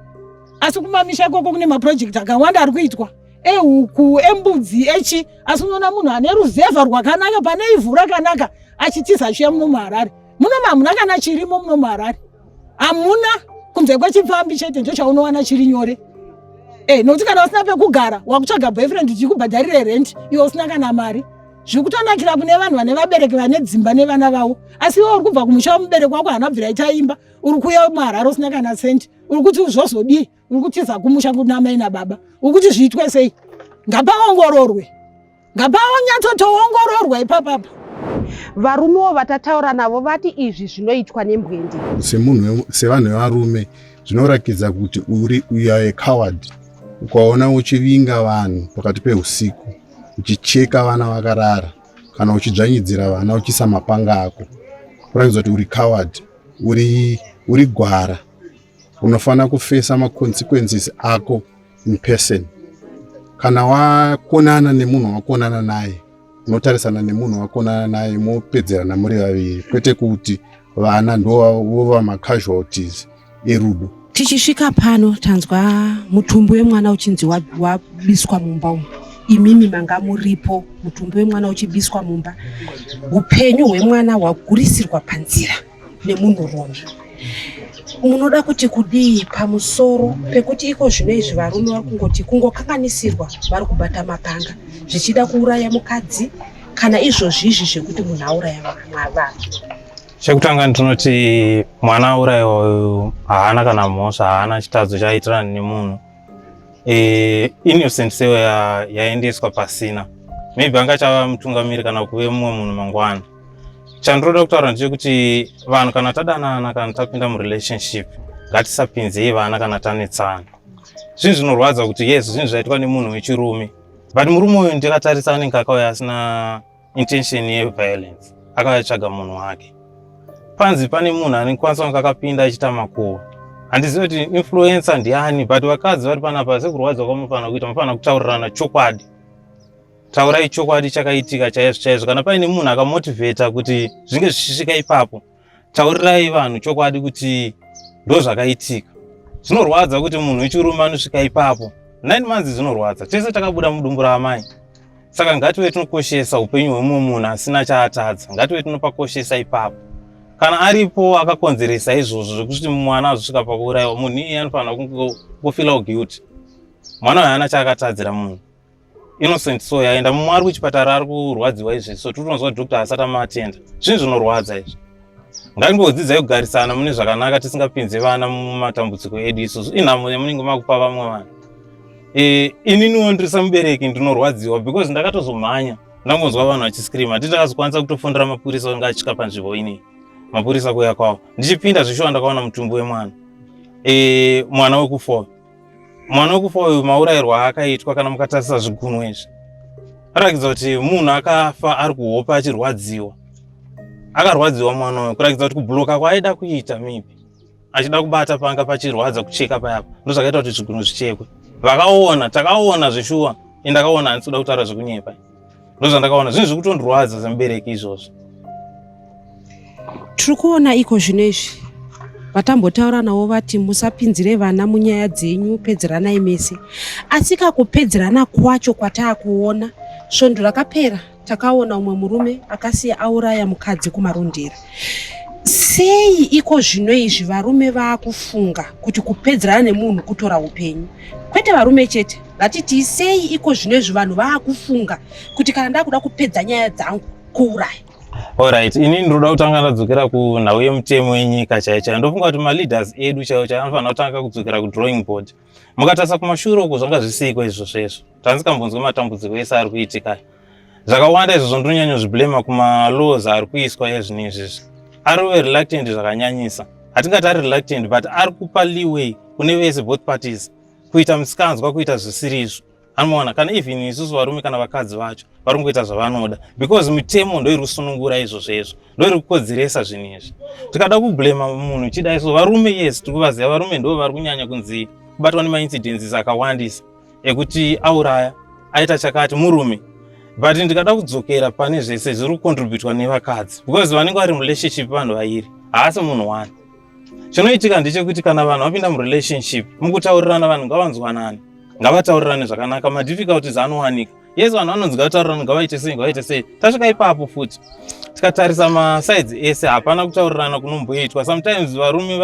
asi kumamisha ikoko kune mapurojekti akawanda ari kuitwa ehuku embudzi echi asi unoona munhu ane ruzevha rwakanaka pane ivhu rakanaka achitiza achiuya muno muharare munomu hamuna kana chirimo muno muharare hamuna kunze kwechipfambi chete ndicho chaunowana chiri nyore e nokuti kana usina pekugara wakutsvaga boyfriend chikubhadharire rent iwe usina kana mari zviri kutonakira kune vanhu vane vabereki vane dzimba nevana vavo asi iwe uri kubva kumusha wemubereki wako haana bvira itaimba uri kuuya muharare usina kana sendi uri kuti zvozodii uri kutiza kumusha kuna mai nababa uri kuti zviitwe sei ngapaongororwe ngapaonyatsotoongororwa ipapapa varumewo vatataura navo vati izvi zvinoitwa nembwende semunhu sevanhu vevarume zvinorakidza kuti uri you are a coward ukaona uchivinga vanhu pakati peusiku uchicheka vana vakarara kana uchidzvanyidzira vana uchiisa mapanga ako kurakidza kuti uri coward uri uri gwara unofanira kufesa maconsequences ako in person kana wakonana nemunhu wakonana naye unotarisana nemunhu wakonana naye mopedzerana muri vaviri kwete kuti vana ndovova macasualties erudo tichisvika pano tanzwa mutumbi wemwana uchinzi wabiswa mumba umu imimi manga muripo mutumbi wemwana uchibiswa mumba upenyu hwemwana hwagurisirwa panzira nemunhurume munoda kuti kudii pamusoro pekuti iko zvino izvi varume vari kungoti kungokanganisirwa vari kubata mapanga zvichida kuuraya mukadzi kana izvozvi izvi zvekuti munhu auraya vanhu chekutanga ndinoti mwana aurayiwa uyu haana kana mhosva haana chitadzo chaaitirana nemunhu e, innocent seyo yaendeswa pasina maybe anga chava mutungamiri kana kuve mumwe munhu mangwana chandinoda kutaura ndechekuti vanhu kana tadanana kana tapinda murelationship ngatisapinzei vana kana tanetsana zvinhu zvinorwadza kuti yes zvinhu zvaitwa nemunhu wechirume but murume uyu ndikatarisa anenge akauya asina intention yeviolence akauya atsvaga munhu wake panzi pane munhu anokwanisa kunge akapinda achiita makuhwa handizivi kuti influencer ndiani but vakadzi vari panapa sekurwadza kwamufanira kuita mufanira kutaurirana chokwadi taurai chokwadi chakaitika chaizvo chaizvo kana paine munhu akamotivheta kuti zvinge zvichisvika ipapo taurirai vanhu chokwadi kuti ndo zvakaitika zvinorwadza kuti munhu wechirume anosvika ipapo 9 months zvinorwadza tese takabuda mudumbu raamai saka ngative tinokoshesa upenyu hwemumwe munhu asina chaatadza ngative tinopakoshesa ipapo kana aripo akakonzeresa izvozvo zvekuti mwana azosvika pakuurayiwa munhu iye anofanira kufila guilty mwana uyo haana chaakatadzira munhu innocent so yaenda mumwe ari kuchipatara ari kurwadziwa izvi so tiri kutonzwa doctor asati amatenda zvinhu zvinorwadza izvi Ngatingodzidzai kugarisana mune zvakanaka tisingapinze vana mumatambudziko edu isusu. Inhamo yamunenge makupa vamwe vanhu. E, ininiwo ndiri semubereki ndinorwadziwa because ndakatozomhanya ndangonzwa vanhu vachiscreama titi takazokwanisa kutofondera mapurisa anga achisvika panzvimbo inei mapurisa kuuya kwawo ndichipinda zvishuwa ndakaona mutumbi wemwana e, mwana wekufa mwana wekufa uyu maurayirwo aakaitwa kana mukatarisa zvigunwe izvi aratidza kuti munhu akafa ari kuhopa achirwadziwa akarwadziwa mwana uyu kuratidza kuti kubloka kwaaida kuita maybe achida kubata panga pachirwadza kucheka payapa ndozvakaita kuti zvigunwe zvichekwe vakaona takaona zveshuwa indakaona handisi kuda kutaura zvekunyepa ndozvandakaona zvinhu zviri kutondirwadza semubereki izvozvo Tiri kuona iko zvino izvi vatambotaura navo vati musapinzire vana munyaya dzenyu pedzeranai mese asi kakupedzerana kwacho kwataakuona svondo rakapera takaona umwe murume akasiya auraya mukadzi kumarondera sei iko zvino izvi varume vaakufunga kuti kupedzerana nemunhu kutora upenyu kwete varume chete ngatitii sei iko zvino izvi vanhu vaakufunga kuti kana ndakuda kupedza nyaya dzangu kuuraya Alright, ini ndinoda kutanga ndadzokera kunhau yemutemo yenyika chaiyo chaiyo. Ndofunga kuti maleaders edu chaiyo chaiyo anofanira kutanga kudzokera kudrawing board. Mukatarisa kumashure uko zvanga zvisiko izvo zvezvo. Tanzikambonzwa matambudziko ese ari kuitika. Zvakawanda izvozvo ndinonyanyozviblema kumalaws ari kuiswa ezvino izvizvi. Ari reluctant zvakanyanyisa. Hatingati ari reluctant but ari kupa leeway kune vese both parties kuita misikanzwa kuita zvisiri izvo. Anoona kana even isusu varume kana vakadzi vacho vari kungoita zvavanoda because mitemo ndoiri kusunungura izvozvo izvo ndoiri kukodzeresa zvinhu izvi. Tikada kublema munhu chidai so varume yes tiri kuvaziva varume ndo vari kunyanya kunzi kubatwa nemaincidences akawandisa ekuti auraya aita chakati murume but ndikada kudzokera pane zvese zviri kucontributwa nevakadzi because vanenge vari murelationship vanhu vairi haasi munhu one. Chinoitika ndechekuti kana vanhu vapinda murelationship mukutaurirana vanhu ngavanzwanane ngavataurirane zvakanaka madifficulties anowanika yes vanhu vanonzi ngavataurirane ngavaite sei ngavaite sei tasvika ipapo futi tikatarisa masides ese hapana kutaurirana kunomboitwa sometimes varume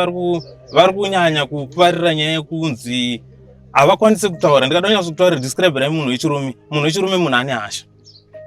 vari kunyanya kuparira nyaya yekunzi havakwanisi kutaura ndikada kunyatso kutaurira describe munhu wechirume munhu wechirume munhu ane hasha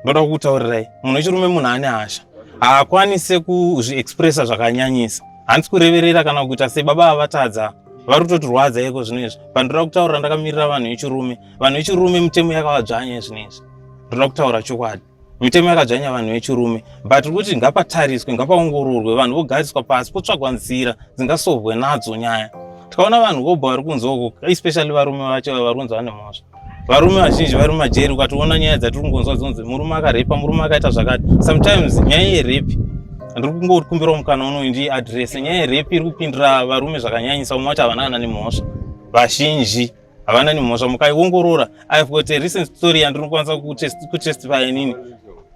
ndoda kukutaurirai munhu wechirume munhu ane hasha haakwanise kuzviexpressa zvakanyanyisa handisi kureverera kana kuita sei baba avatadza vari kutotirwadza iko zvino izvi pandoda kutaurira ndakamirira vanhu vechirume vanhu vechirume mitemo yakavadzvanya zvino izvi ndoda kutaura chokwadi mitemo yakadzvanya vanhu vechirume but kuti ngapatariswe ngapaongororwe vanhu vogariswa pasi potsvagwa nzira dzingasovwe nadzo nyaya tikaona vanhu vobva vari kunze uko especially varume vacho vari kunzi vane mhosva varume vazhinji vari mumajeri ukatoona nyaya dzatiri kungonzwa dzinonzi murume akarepa murume akaita zvakati sometimes nyaya yerepi ndiri kungokumbirawo mukana unoyu ndiadrese nyaya yerepi iri kupindira varume zvakanyanyisa vamwe vacho havana kana nemhosva vazhinji havana nemhosva mukaiongorora ihave got a recent story yandinokwanisa kutestify inini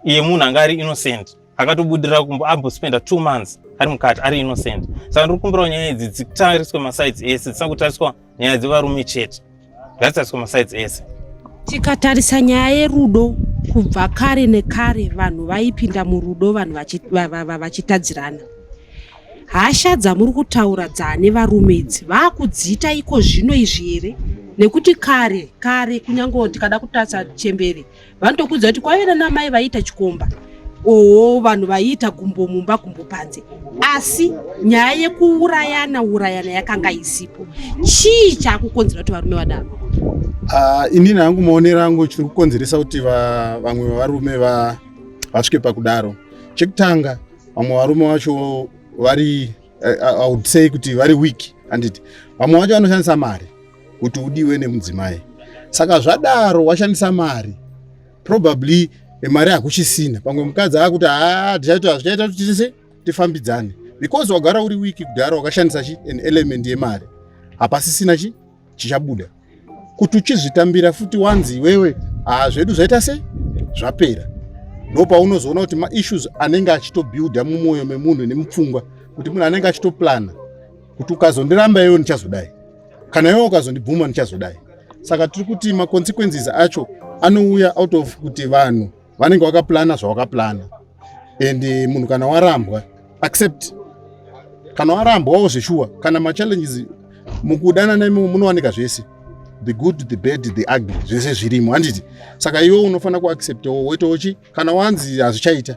iye munhu anga ari innocent akatobudira kumbo ambospenda 2 months ari mukati ari innocent saka ndiri kukumbirawo nyaya idzi dzitariswe masides ese dzisina kutariswa nyaya dzevarume chete ngadzitariswe masides ese tikatarisa nyaya yerudo kubva kare nekare vanhu vaipinda murudo vanhu vachitadzirana hasha dzamuri kutaura dzaane varume idzi vaakudziita iko zvino izvi here nekuti kare kare kunyange tikada kutarisa chembere vanotokudza kuti kwaive nanamai vaiita chikomba oo vanhu vaiita gumbo mumba gumbo panze asi nyaya yekuurayana urayana yakanga isipo chii chakukonzera kuti varume vadaro uh, inini hangu maonero angu chiri kukonzeresa kuti vamwe varume vasvike pakudaro chekutanga vamwe varume vacho vari eh, I would say kuti vari weak handiti vamwe vacho vanoshandisa mari kuti udiwe nemudzimai saka zvadaro washandisa mari probably eh, mari hakuchisina pamwe mukadzi akuti haa tichaita zvichaita kuti tise tifambidzane because wagara uri wiki kudhara wakashandisa chi an element yemari hapasisina chi chichabuda kuti uchizvitambira futi wanzi iwewe haa zvedu zvaita sei zvapera ndopaunozoona kuti maissues anenge achitobuilda mumwoyo memunhu nemupfungwa kuti munhu anenge achitoplana kuti ukazondiramba iwe ndichazodai kana iwe ukazondibvuma ndichazodai saka tiri kuti maconsequences acho anouya out of kuti vanhu vanenge vakaplana zvavakaplana and eh, munhu kana warambwa accept kana warambwawo zveshuwa kana machallenges mukudanana imomo munowanika zvese the good the bad the ugly zvese zvirimo handiti saka iwe unofanira kuacceptawo woitawo chi kana wanzi hazvichaita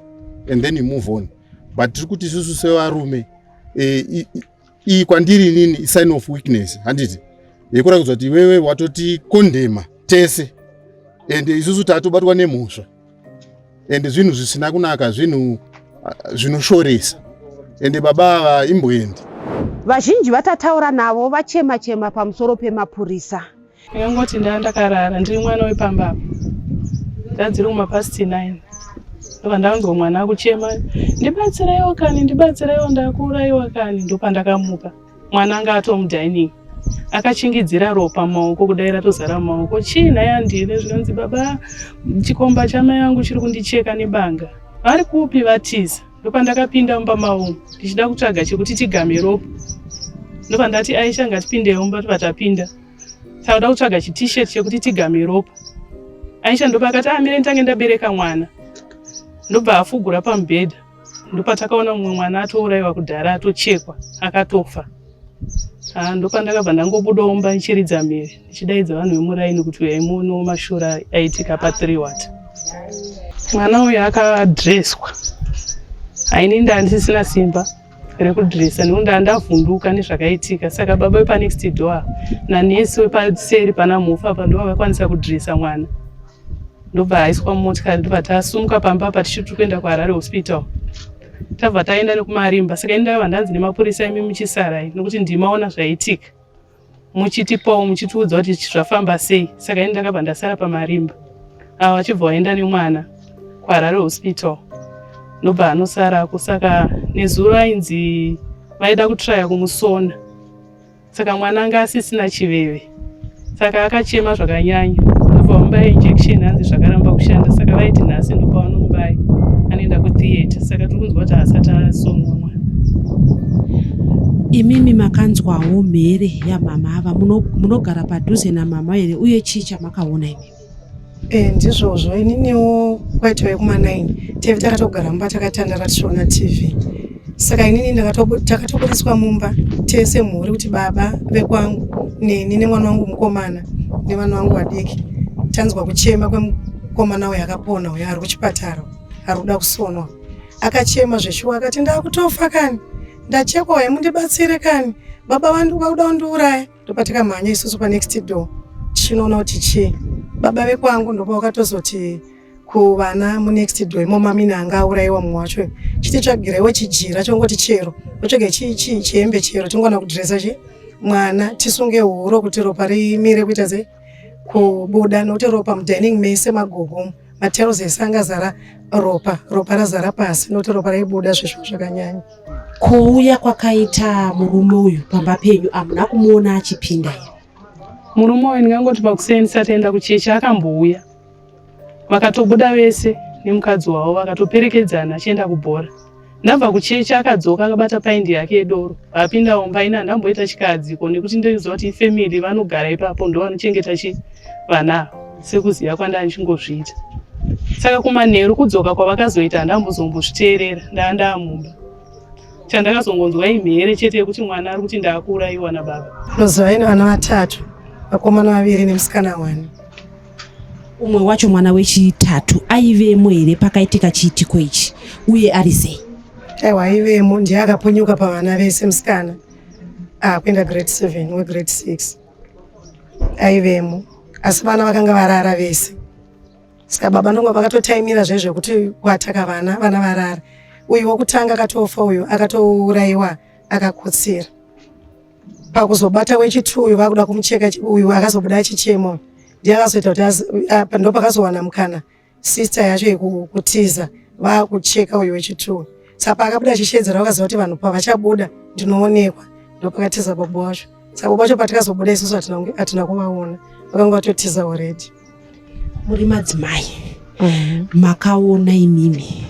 and then you move on but tiri kuti isusu sevarume Eh, iyi kwandiri inini isign of weakness handiti yekurakidza kuti iwewe watotikondema tese and isusu tatobatwa nemhosva and zvinhu zvisina kunaka zvinhu ah, zvinoshoresa ende baba ava imbwendi Vazhinji vatataura navo vachema chema pamusoro pemapurisa. Ndakangoti ndaa ndakarara ndiri mwana wepamba apa ndadziri kumapast 9 ndobva ndanzwa mwana akuchema ndibatsireiwo kani ndibatsireiwo ndakuurayiwa kani ndopandakamuka mwana anga atomudining akachingidzira ropa mumaoko kudai ratozara mumaoko chii nhai andine zvikanzi baba chikomba chamai vangu chiri kundicheka nebanga vari kupi vatiza Ndopandakapinda mumba mavo ndichida kutsvaga chekuti tigame ropa. Ndopandati Aisha ngatipindewo mumba tobva tapinda. Takuda kutsvaga chiT-shirt chekuti tigame ropa. Aisha ndopakati amire ah, nditange ndabereka mwana. Ndobva afugura pamubhedha. Ndopatakaona mumwe mwana atourayiwa kudhara atochekwa akatofa. Ah, ndopandakabva ndangobudawo mumba ndichiridza mhere ndichidaidza vanhu vemuraini kuti uyai muonewo mashura aitika pa3 wat mwana uyu akadreswa aini ndandisisina simba rekudresa nekuti ndandavhunduka nezvakaitika saka baba wepanext door nanesi wepaseri pana mhofu apa ndo vakakwanisa kudresa mwana ndobva aiswa mumotikari ndobva tasumuka pamba apa tichiti kuenda kuharare hospital tabva taenda nekumarimba saka ini ndakabva ndanzi nemapurisa imi muchisarai nekuti ndimaona zvaitika muchitipawo muchitiudza kuti zvafamba sei saka ini ndakabva ndasara pamarimba ava vachibva vaenda nemwana kuharare hospital ndobva anosarako saka nezuro ainzi vaida kutraya kumusona saka mwana anga asisina chiveve saka akachema zvakanyanya ndobva vamubaya injection hanzi zvakaramba kushanda saka vaiti nhasi ndopavanomubaya anoenda kutheatre saka tiri kunzwa kuti haasati asonwa mwana Imimi makanzwawo mhere yamama ava munogara padhuze namama here uye chii chamakaona imimi? Eh, ndizvozvo ininiwo kwaitove kuma9 taive takatogara mumba takatandara tichiona tv saka inini takatobudiswa mumba tese mhuri kuti baba vekwangu neni nemwana wangu mukomana nevana vangu vadiki tanzwa kuchema kwemukomana uyo akapona uyo ari kuchipatara ari kuda kusonwa akachema zveshuwa akati ndakutofa kani ndachekwa uye mundibatsire kani baba vangu vakuda kundiuraya ndopatikamhanya isusu panext door tichinoona kuti chii baba vekwangu ndopavakatozoti kuvana munext door imo mamina anga aurayiwa mumwe wacho chititsvagirewo chijira chongoti chero otsvage chihembe chero tingoona kudhiresa chi mwana tisunge huro kuti ropa rimire kuita sei kubuda nokuti ropa mudining mese magogo matiles ese anga azara ropa ropa razara pasi nokuti ropa raibuda zvezvo zvakanyanya Kuuya kwakaita murume uyu pamba penyu hamuna kumuona achipinda here? Murume uyu ndingangoti pakuseni tisati aenda kuchechi akambouya, vakatobuda vese nemukadzi wavo vakatoperekedzana achienda kubhora. Ndabva kuchechi akadzoka akabata paindi yake yedoro apinda mumba ini handamboita chikadziko nekuti ndinoziva kuti ifamily vanogara ipapo ndovanochengeta chi vana ava sekuziva kwandanga ndichingozviita. Saka kumanheru kudzoka kwavakazoita handambozombozviteerera ndaa ndaamumba. Chandakazongonzwa imhere chete yekuti mwana ari kuti ndaakuurayiwa nababa. Ndoziva ine vana vatatu, vakomana vaviri nemusikana wani. Umwe wacho mwana wechitatu aivemo here pakaitika chiitiko ichi uye ari sei? Aiwa aivemo, ndiye akapunyuka pavana vese musikana akuenda grade 7 wegrade 6 aivemo asi vana vakanga varara vese saka baba ndonga vakatotaimira zvezvekuti kwataka vana vana varara uyu wokutanga akatofa uyu akatourayiwa akakotsira pakuzobata wechitwo uyu vakuda kumucheka uyu akazobuda achichema ndiye akazoita kuti ndopakazowana mukana sister yacho yekutiza vakucheka uyu wechitwo saka paakabuda achishedzera vakaziva kuti vanhu pavachabuda ndinoonekwa ndopakatiza baba wacho saka baba wacho patikazobuda isusu hatina kuvaona vakanga vatotiza already muri madzimai mhm. makaona imimi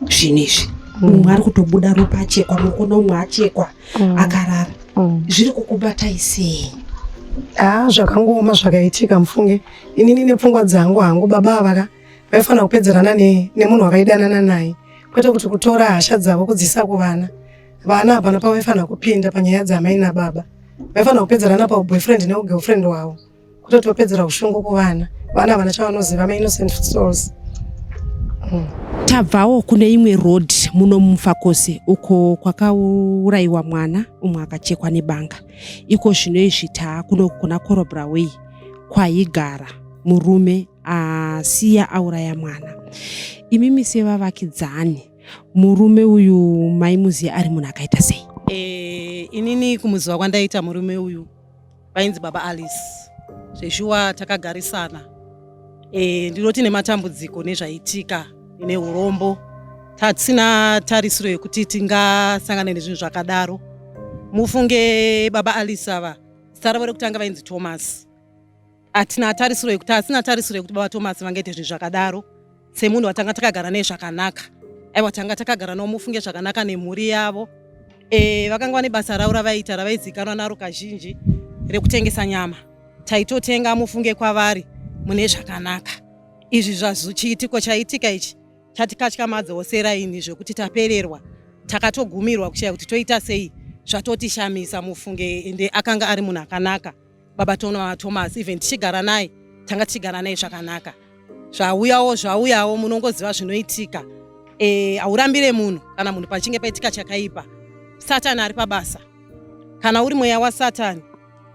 zvinhu izvi mm. umwe ari kutobuda ropa achekwa mukono umwe achekwa mm. akarara mm. zviri kukubatai sei haa zvakangooma zvakaitika mufunge inini nepfungwa dzangu hangu baba avaka vaifanira kupedzerana nemunhu wavaidanana naye kwete kuti kutora hasha dzavo kudzisa kuvana vana hapana pavaifanira kupinda panyaya dzamai nababa vaifanira kupedzerana pauboyfriend neugirlfriend wavo kutoti vapedzera ushungu kuvana vana havana chavanoziva mainnocent souls mm. Tabvawo kune imwe road muno muMufakose uko kwakaurayiwa mwana umwe akachekwa nebanga. Iko zvino izvi taakuno kuna Korobra Way kwaigara murume asiya auraya mwana. Imimi sevavakidzani murume uyu maimuziva ari munhu akaita sei? E, inini kumuziva kwandaita murume uyu vainzi baba Alice zveshuwa takagarisana e, ndinoti nematambudziko nezvaitika ine urombo tatisina tarisiro yekuti tingasangane nezvinhu zvakadaro mufunge baba Alice ava zita ravo rekutanga vainzi Thomas Hatina tarisiro yekuti asina tarisiro yekuti baba Thomas vangaite zvinhu zvakadaro semunhu watanga takagara naye zvakanaka. Aiwa tanga takagara navo mufunge zvakanaka nemhuri yavo. E, vakanga vane basa ravo ravaiita ravaizikanwa naro kazhinji rekutengesa nyama. Taitotenga mufunge kwavari mune zvakanaka. Izvi zvazo chiitiko chaitika ichi chatikatyamadzawo seraini zvekuti tapererwa takatogumirwa kushaya kuti toita sei zvatotishamisa mufunge ende akanga ari munhu akanaka. Baba Tona Thomas even tichigara naye tanga tichigara naye zvakanaka zvauyawo zvauyawo munongoziva zvinoitika e, haurambire munhu kana munhu pachinge paitika chakaipa satani ari pabasa kana uri mweya wasatani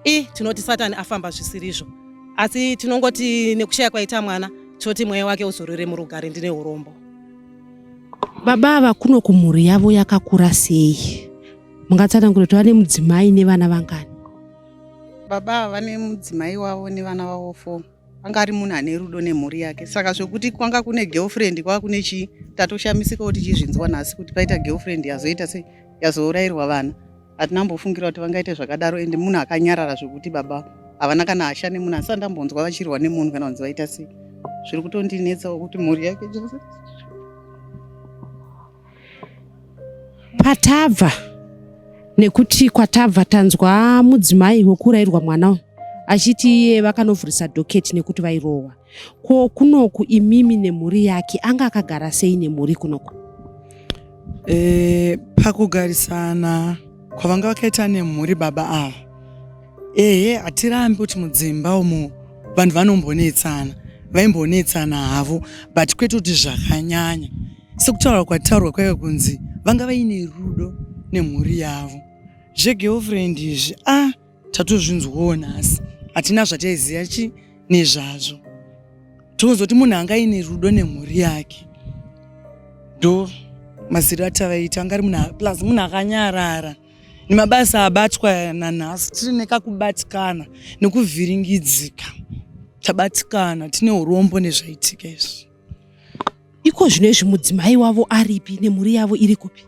i tinoti satani afamba zvisirizvo asi tinongoti nekushaya kwaita mwana tinoti mweya wake uzorore murugare ndine urombo baba ava kuno kumhuri yavo yakakura sei mungatsanangura kuti vane mudzimai nevana vangani Baba ava vane mudzimai wavo nevana vavo four. Anga ari munhu ane rudo nemhuri yake. Saka zvekuti kwanga kune girlfriend kwava kune chii tatoshamisika kuti chizvinzwa nhasi kuti paita girlfriend yazoita sei yazourairwa vana. Hatina mbofungira kuti vangaite zvakadaro ende munhu akanyarara zvekuti baba havana kana hasha nemunhu asi andambonzwa vachirwa nemunhu kana kunzi vaita sei. Zviri kutondinetsawo kuti mhuri yake Patabva nekuti kwatabva tanzwa mudzimai wekuurayirwa mwana uyu achiti iye vakanovhurisa dhoketi nekuti vairohwa. Ko kunoku imimi nemhuri yake anga akagara sei nemhuri kunoku? E, pakugarisana kwavanga vakaita nemhuri baba ava ehe hatirambi kuti mudzimba umu vanhu vanombonetsana vaimbonetsana havo but kwete kuti zvakanyanya Sekutaura kwataurwa kwaive kunzi vanga vaine rudo nemhuri yavo. Zvegirlfriend izvi ah tatozvinzwawo nhasi hatina zvataiziva chi nezvazvo. Tinozoti munhu anga aine rudo nemhuri yake ndo maziro atavaita anga ari munhu plus munhu akanyarara nemabasa abatwa nanhasi tiri nekakubatikana nekuvhiringidzika tabatikana tine urombo nezvaitika izvi. Iko zvino izvi mudzimai wavo aripi nemhuri yavo iri kupi?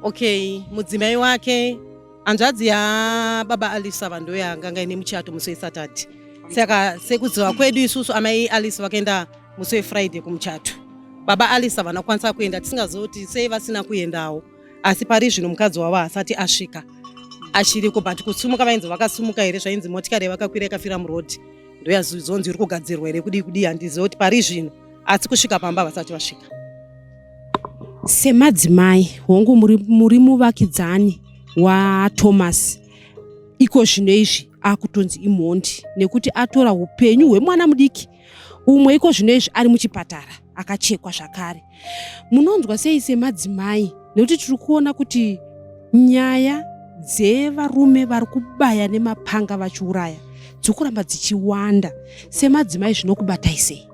Okay, mudzimai wake hanzvadzi yababa Alice ava ndiyo yanganga ine muchato musi weSaturday. Saka sekuziva kwedu isusu amai Alice vakaenda musi weFriday kumuchato. Baba Alice havana kukwanisa kuenda tisingazivi kuti sei vasina kuendawo. Asi pari zvino mukadzi wavo haasati asvika achiriko but kusumuka vainzi vakasumuka here zvainzi motikari yavakakwira ikafira muroad. ndoyazonzi iri kugadzirwa here kudii kudii handizive kuti pari zvino asi kusvika pamba vasati vasvika. Semadzimai hongu muri, muri muvakidzani waThomas iko zvino izvi akutonzi imhondi nekuti atora upenyu hwemwana mudiki umwe iko zvino izvi ari muchipatara akachekwa zvakare. Munonzwa sei semadzimai nekuti tiri kuona kuti nyaya dzevarume vari kubaya nemapanga vachiuraya dziri kuramba dzichiwanda semadzimai zvinokubatai sei?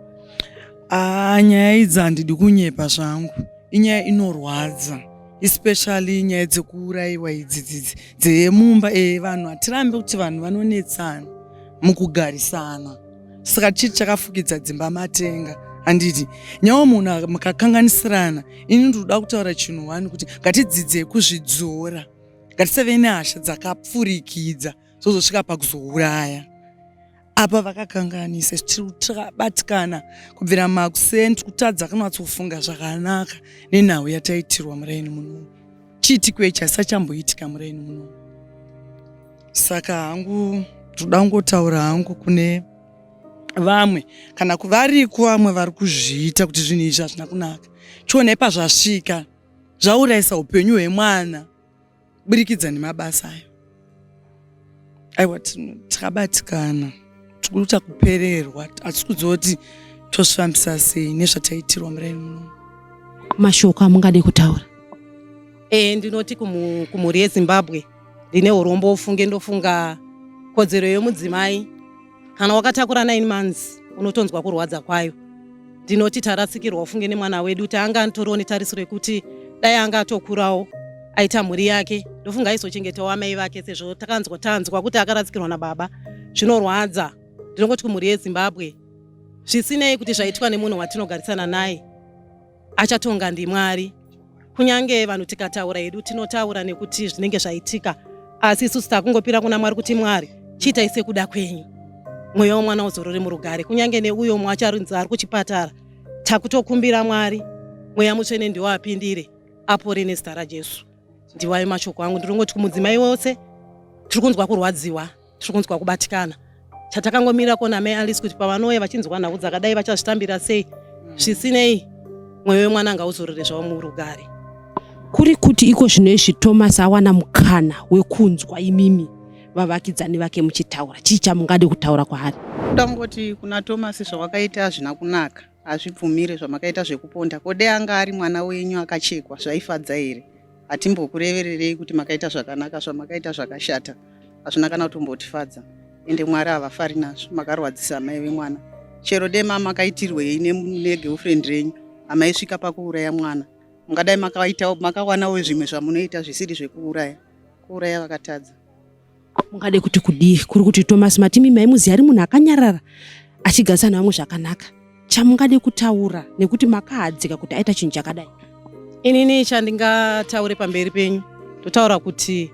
Ah, nyaya idzi handidi kunyepa zvangu, inyaya inorwadza especially nyaya dzekuurayiwa idzi dzidzi dzemumba. E, vanhu hatirambe kuti vanhu vanonetsana mukugarisana saka chii chakafukidza dzimba matenga handiti nyawo munhu mukakanganisirana ini ndinoda kutaura chinhu wani kuti ngatidzidzei kuzvidzora ngatisave nehasha dzakapfurikidza zozosvika pakuzouraya apa vakakanganisa takabatikana kubvira makuseni tikutadza kunatsofunga zvakanaka nenhau yataitirwa muraini munomu chiitiko ichi hasachamboitika muraini munomu saka hangu ndoda kungotaura hangu kune vamwe kana variko vamwe vari kuzviita kuti zvinhu izvi hazvina kunaka chionai pazvasvika zvaurayisa upenyu hwemwana kuburikidza nemabasa ayo aiwa takabatikana tikuita kupererwa hatisi kuziva kuti tozvifambisa sei nezvataitirwa muraini munomu. Mashoko amungade kutaura? E, ndinoti kumhuri yeZimbabwe ndine urombo ufunge. Ndofunga kodzero yemudzimai, kana wakatakura 9 months unotonzwa kurwadza kwayo. Ndinoti tarasikirwa ufunge nemwana wedu. Taanga toriwo netarisiro yekuti dai anga atokurawo aita mhuri yake, ndofunga aizochengetawo amai vake, sezvo takanzwa tanzwa kuti akarasikirwa nababa. Zvinorwadza. Ndinongoti kumhuri yeZimbabwe, zvisinei kuti zvaitwa nemunhu watinogarisana naye, achatonga ndiMwari. Kunyange vanhu tikataura hedu, tinotaura nekuti zvinenge zvaitika, asi isusu takungopira kuna Mwari kuti Mwari, chiitai sekuda kwenyu, mweya womwana uzorore murugare. Kunyange neuyo mwe acharinzi ari kuchipatara, takutokumbira Mwari, Mweya Mutsvene ndiwo apindire, apore nezita raJesu. Ndiwayo mashoko angu. Ndinongoti kumudzimai wose, tiri kunzwa kurwadziwa, tiri kunzwa kubatikana. Chatakangomira kona mai Alice kuti pavanouya vachinzwa nhau dzakadai vachazvitambira sei. Zvisinei, mweya wemwana ngauzorore zvavo murugare. Kuri kuti iko zvino izvi Thomas awana mukana wekunzwa imimi vavakidzani vake muchitaura, chii chamungade kutaura kwaari? Kuda kungoti kuna Thomas, zvawakaita hazvina kunaka, hazvibvumire zvamakaita zvekuponda. Kode anga ari mwana wenyu akachekwa, zvaifadza here? Hatimbokurevererei kuti makaita zvakanaka. Zvamakaita zvakashata, hazvina kana kutombotifadza, ende Mwari havafari nazvo. Makarwadzisa amai vemwana. Chero dema makaitirwei negirlfriend renyu, hamaisvika pakuuraya mwana. Mungadai makaita makawanawo zvimwe zvamunoita zvisiri zvekuuraya. Kuuraya vakatadza. Mungade kuti kudii? Kuri kuti Thomas, matimi maimuziva ari munhu akanyarara, achigarisana nevamwe zvakanaka. Chamungade kutaura nekuti makahadzika kuti aita chinhu chakadai? Inini chandingataure pamberi penyu, totaura kuti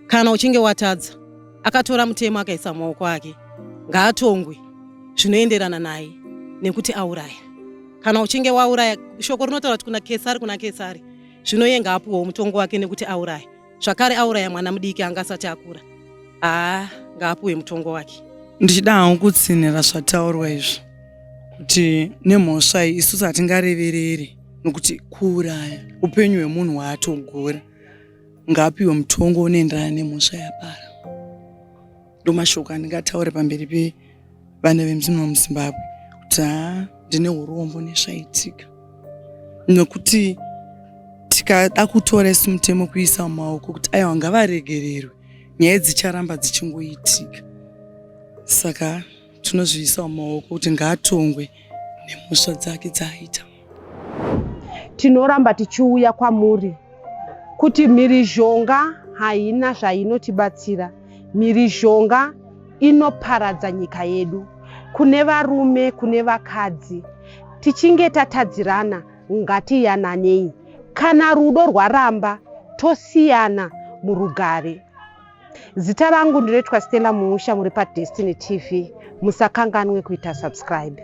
kana uchinge watadza, akatora mutemo akaisa mumaoko ake, ngaatongwe zvinoenderana naye nekuti auraya. Kana uchinge wauraya, shoko rinotaura kuti kuna Kesari kuna Kesari. Zvino iye ngaapuwewo mutongo wake nekuti auraya. Zvakare auraya mwana mudiki anga asati akura. Haa, ngaapuwe mutongo wake. Ndichida hangu kutsinhira zvataurwa izvi kuti nemhosva iyi isusu hatingarevereri, nokuti kuuraya upenyu hwemunhu hwaatogura. Ngaapiwe mutongo unoenderana nemhosva yapara. Ndomashoko andingataure pamberi pevana vemudzimwe muZimbabwe kuti haa, ndine urombo nezvaitika, nokuti tikada kutora isu mutemo kuisa mumaoko kuti aiwa ngavaregererwe, nyaya dzicharamba dzichingoitika. Saka tinozviisa mumaoko kuti ngaatongwe nemhosva dzake dzaaita. Tinoramba tichiuya kwamuri kuti mhirizhonga haina zvainotibatsira. Mhirizhonga inoparadza nyika yedu. Kune varume, kune vakadzi, tichinge tatadzirana, ngatiyananei. Kana rudo rwaramba, tosiyana murugare. Zita rangu ndinoitwa Stella Muusha, muri paDestiny TV. Musakanganwe kuita subscribe.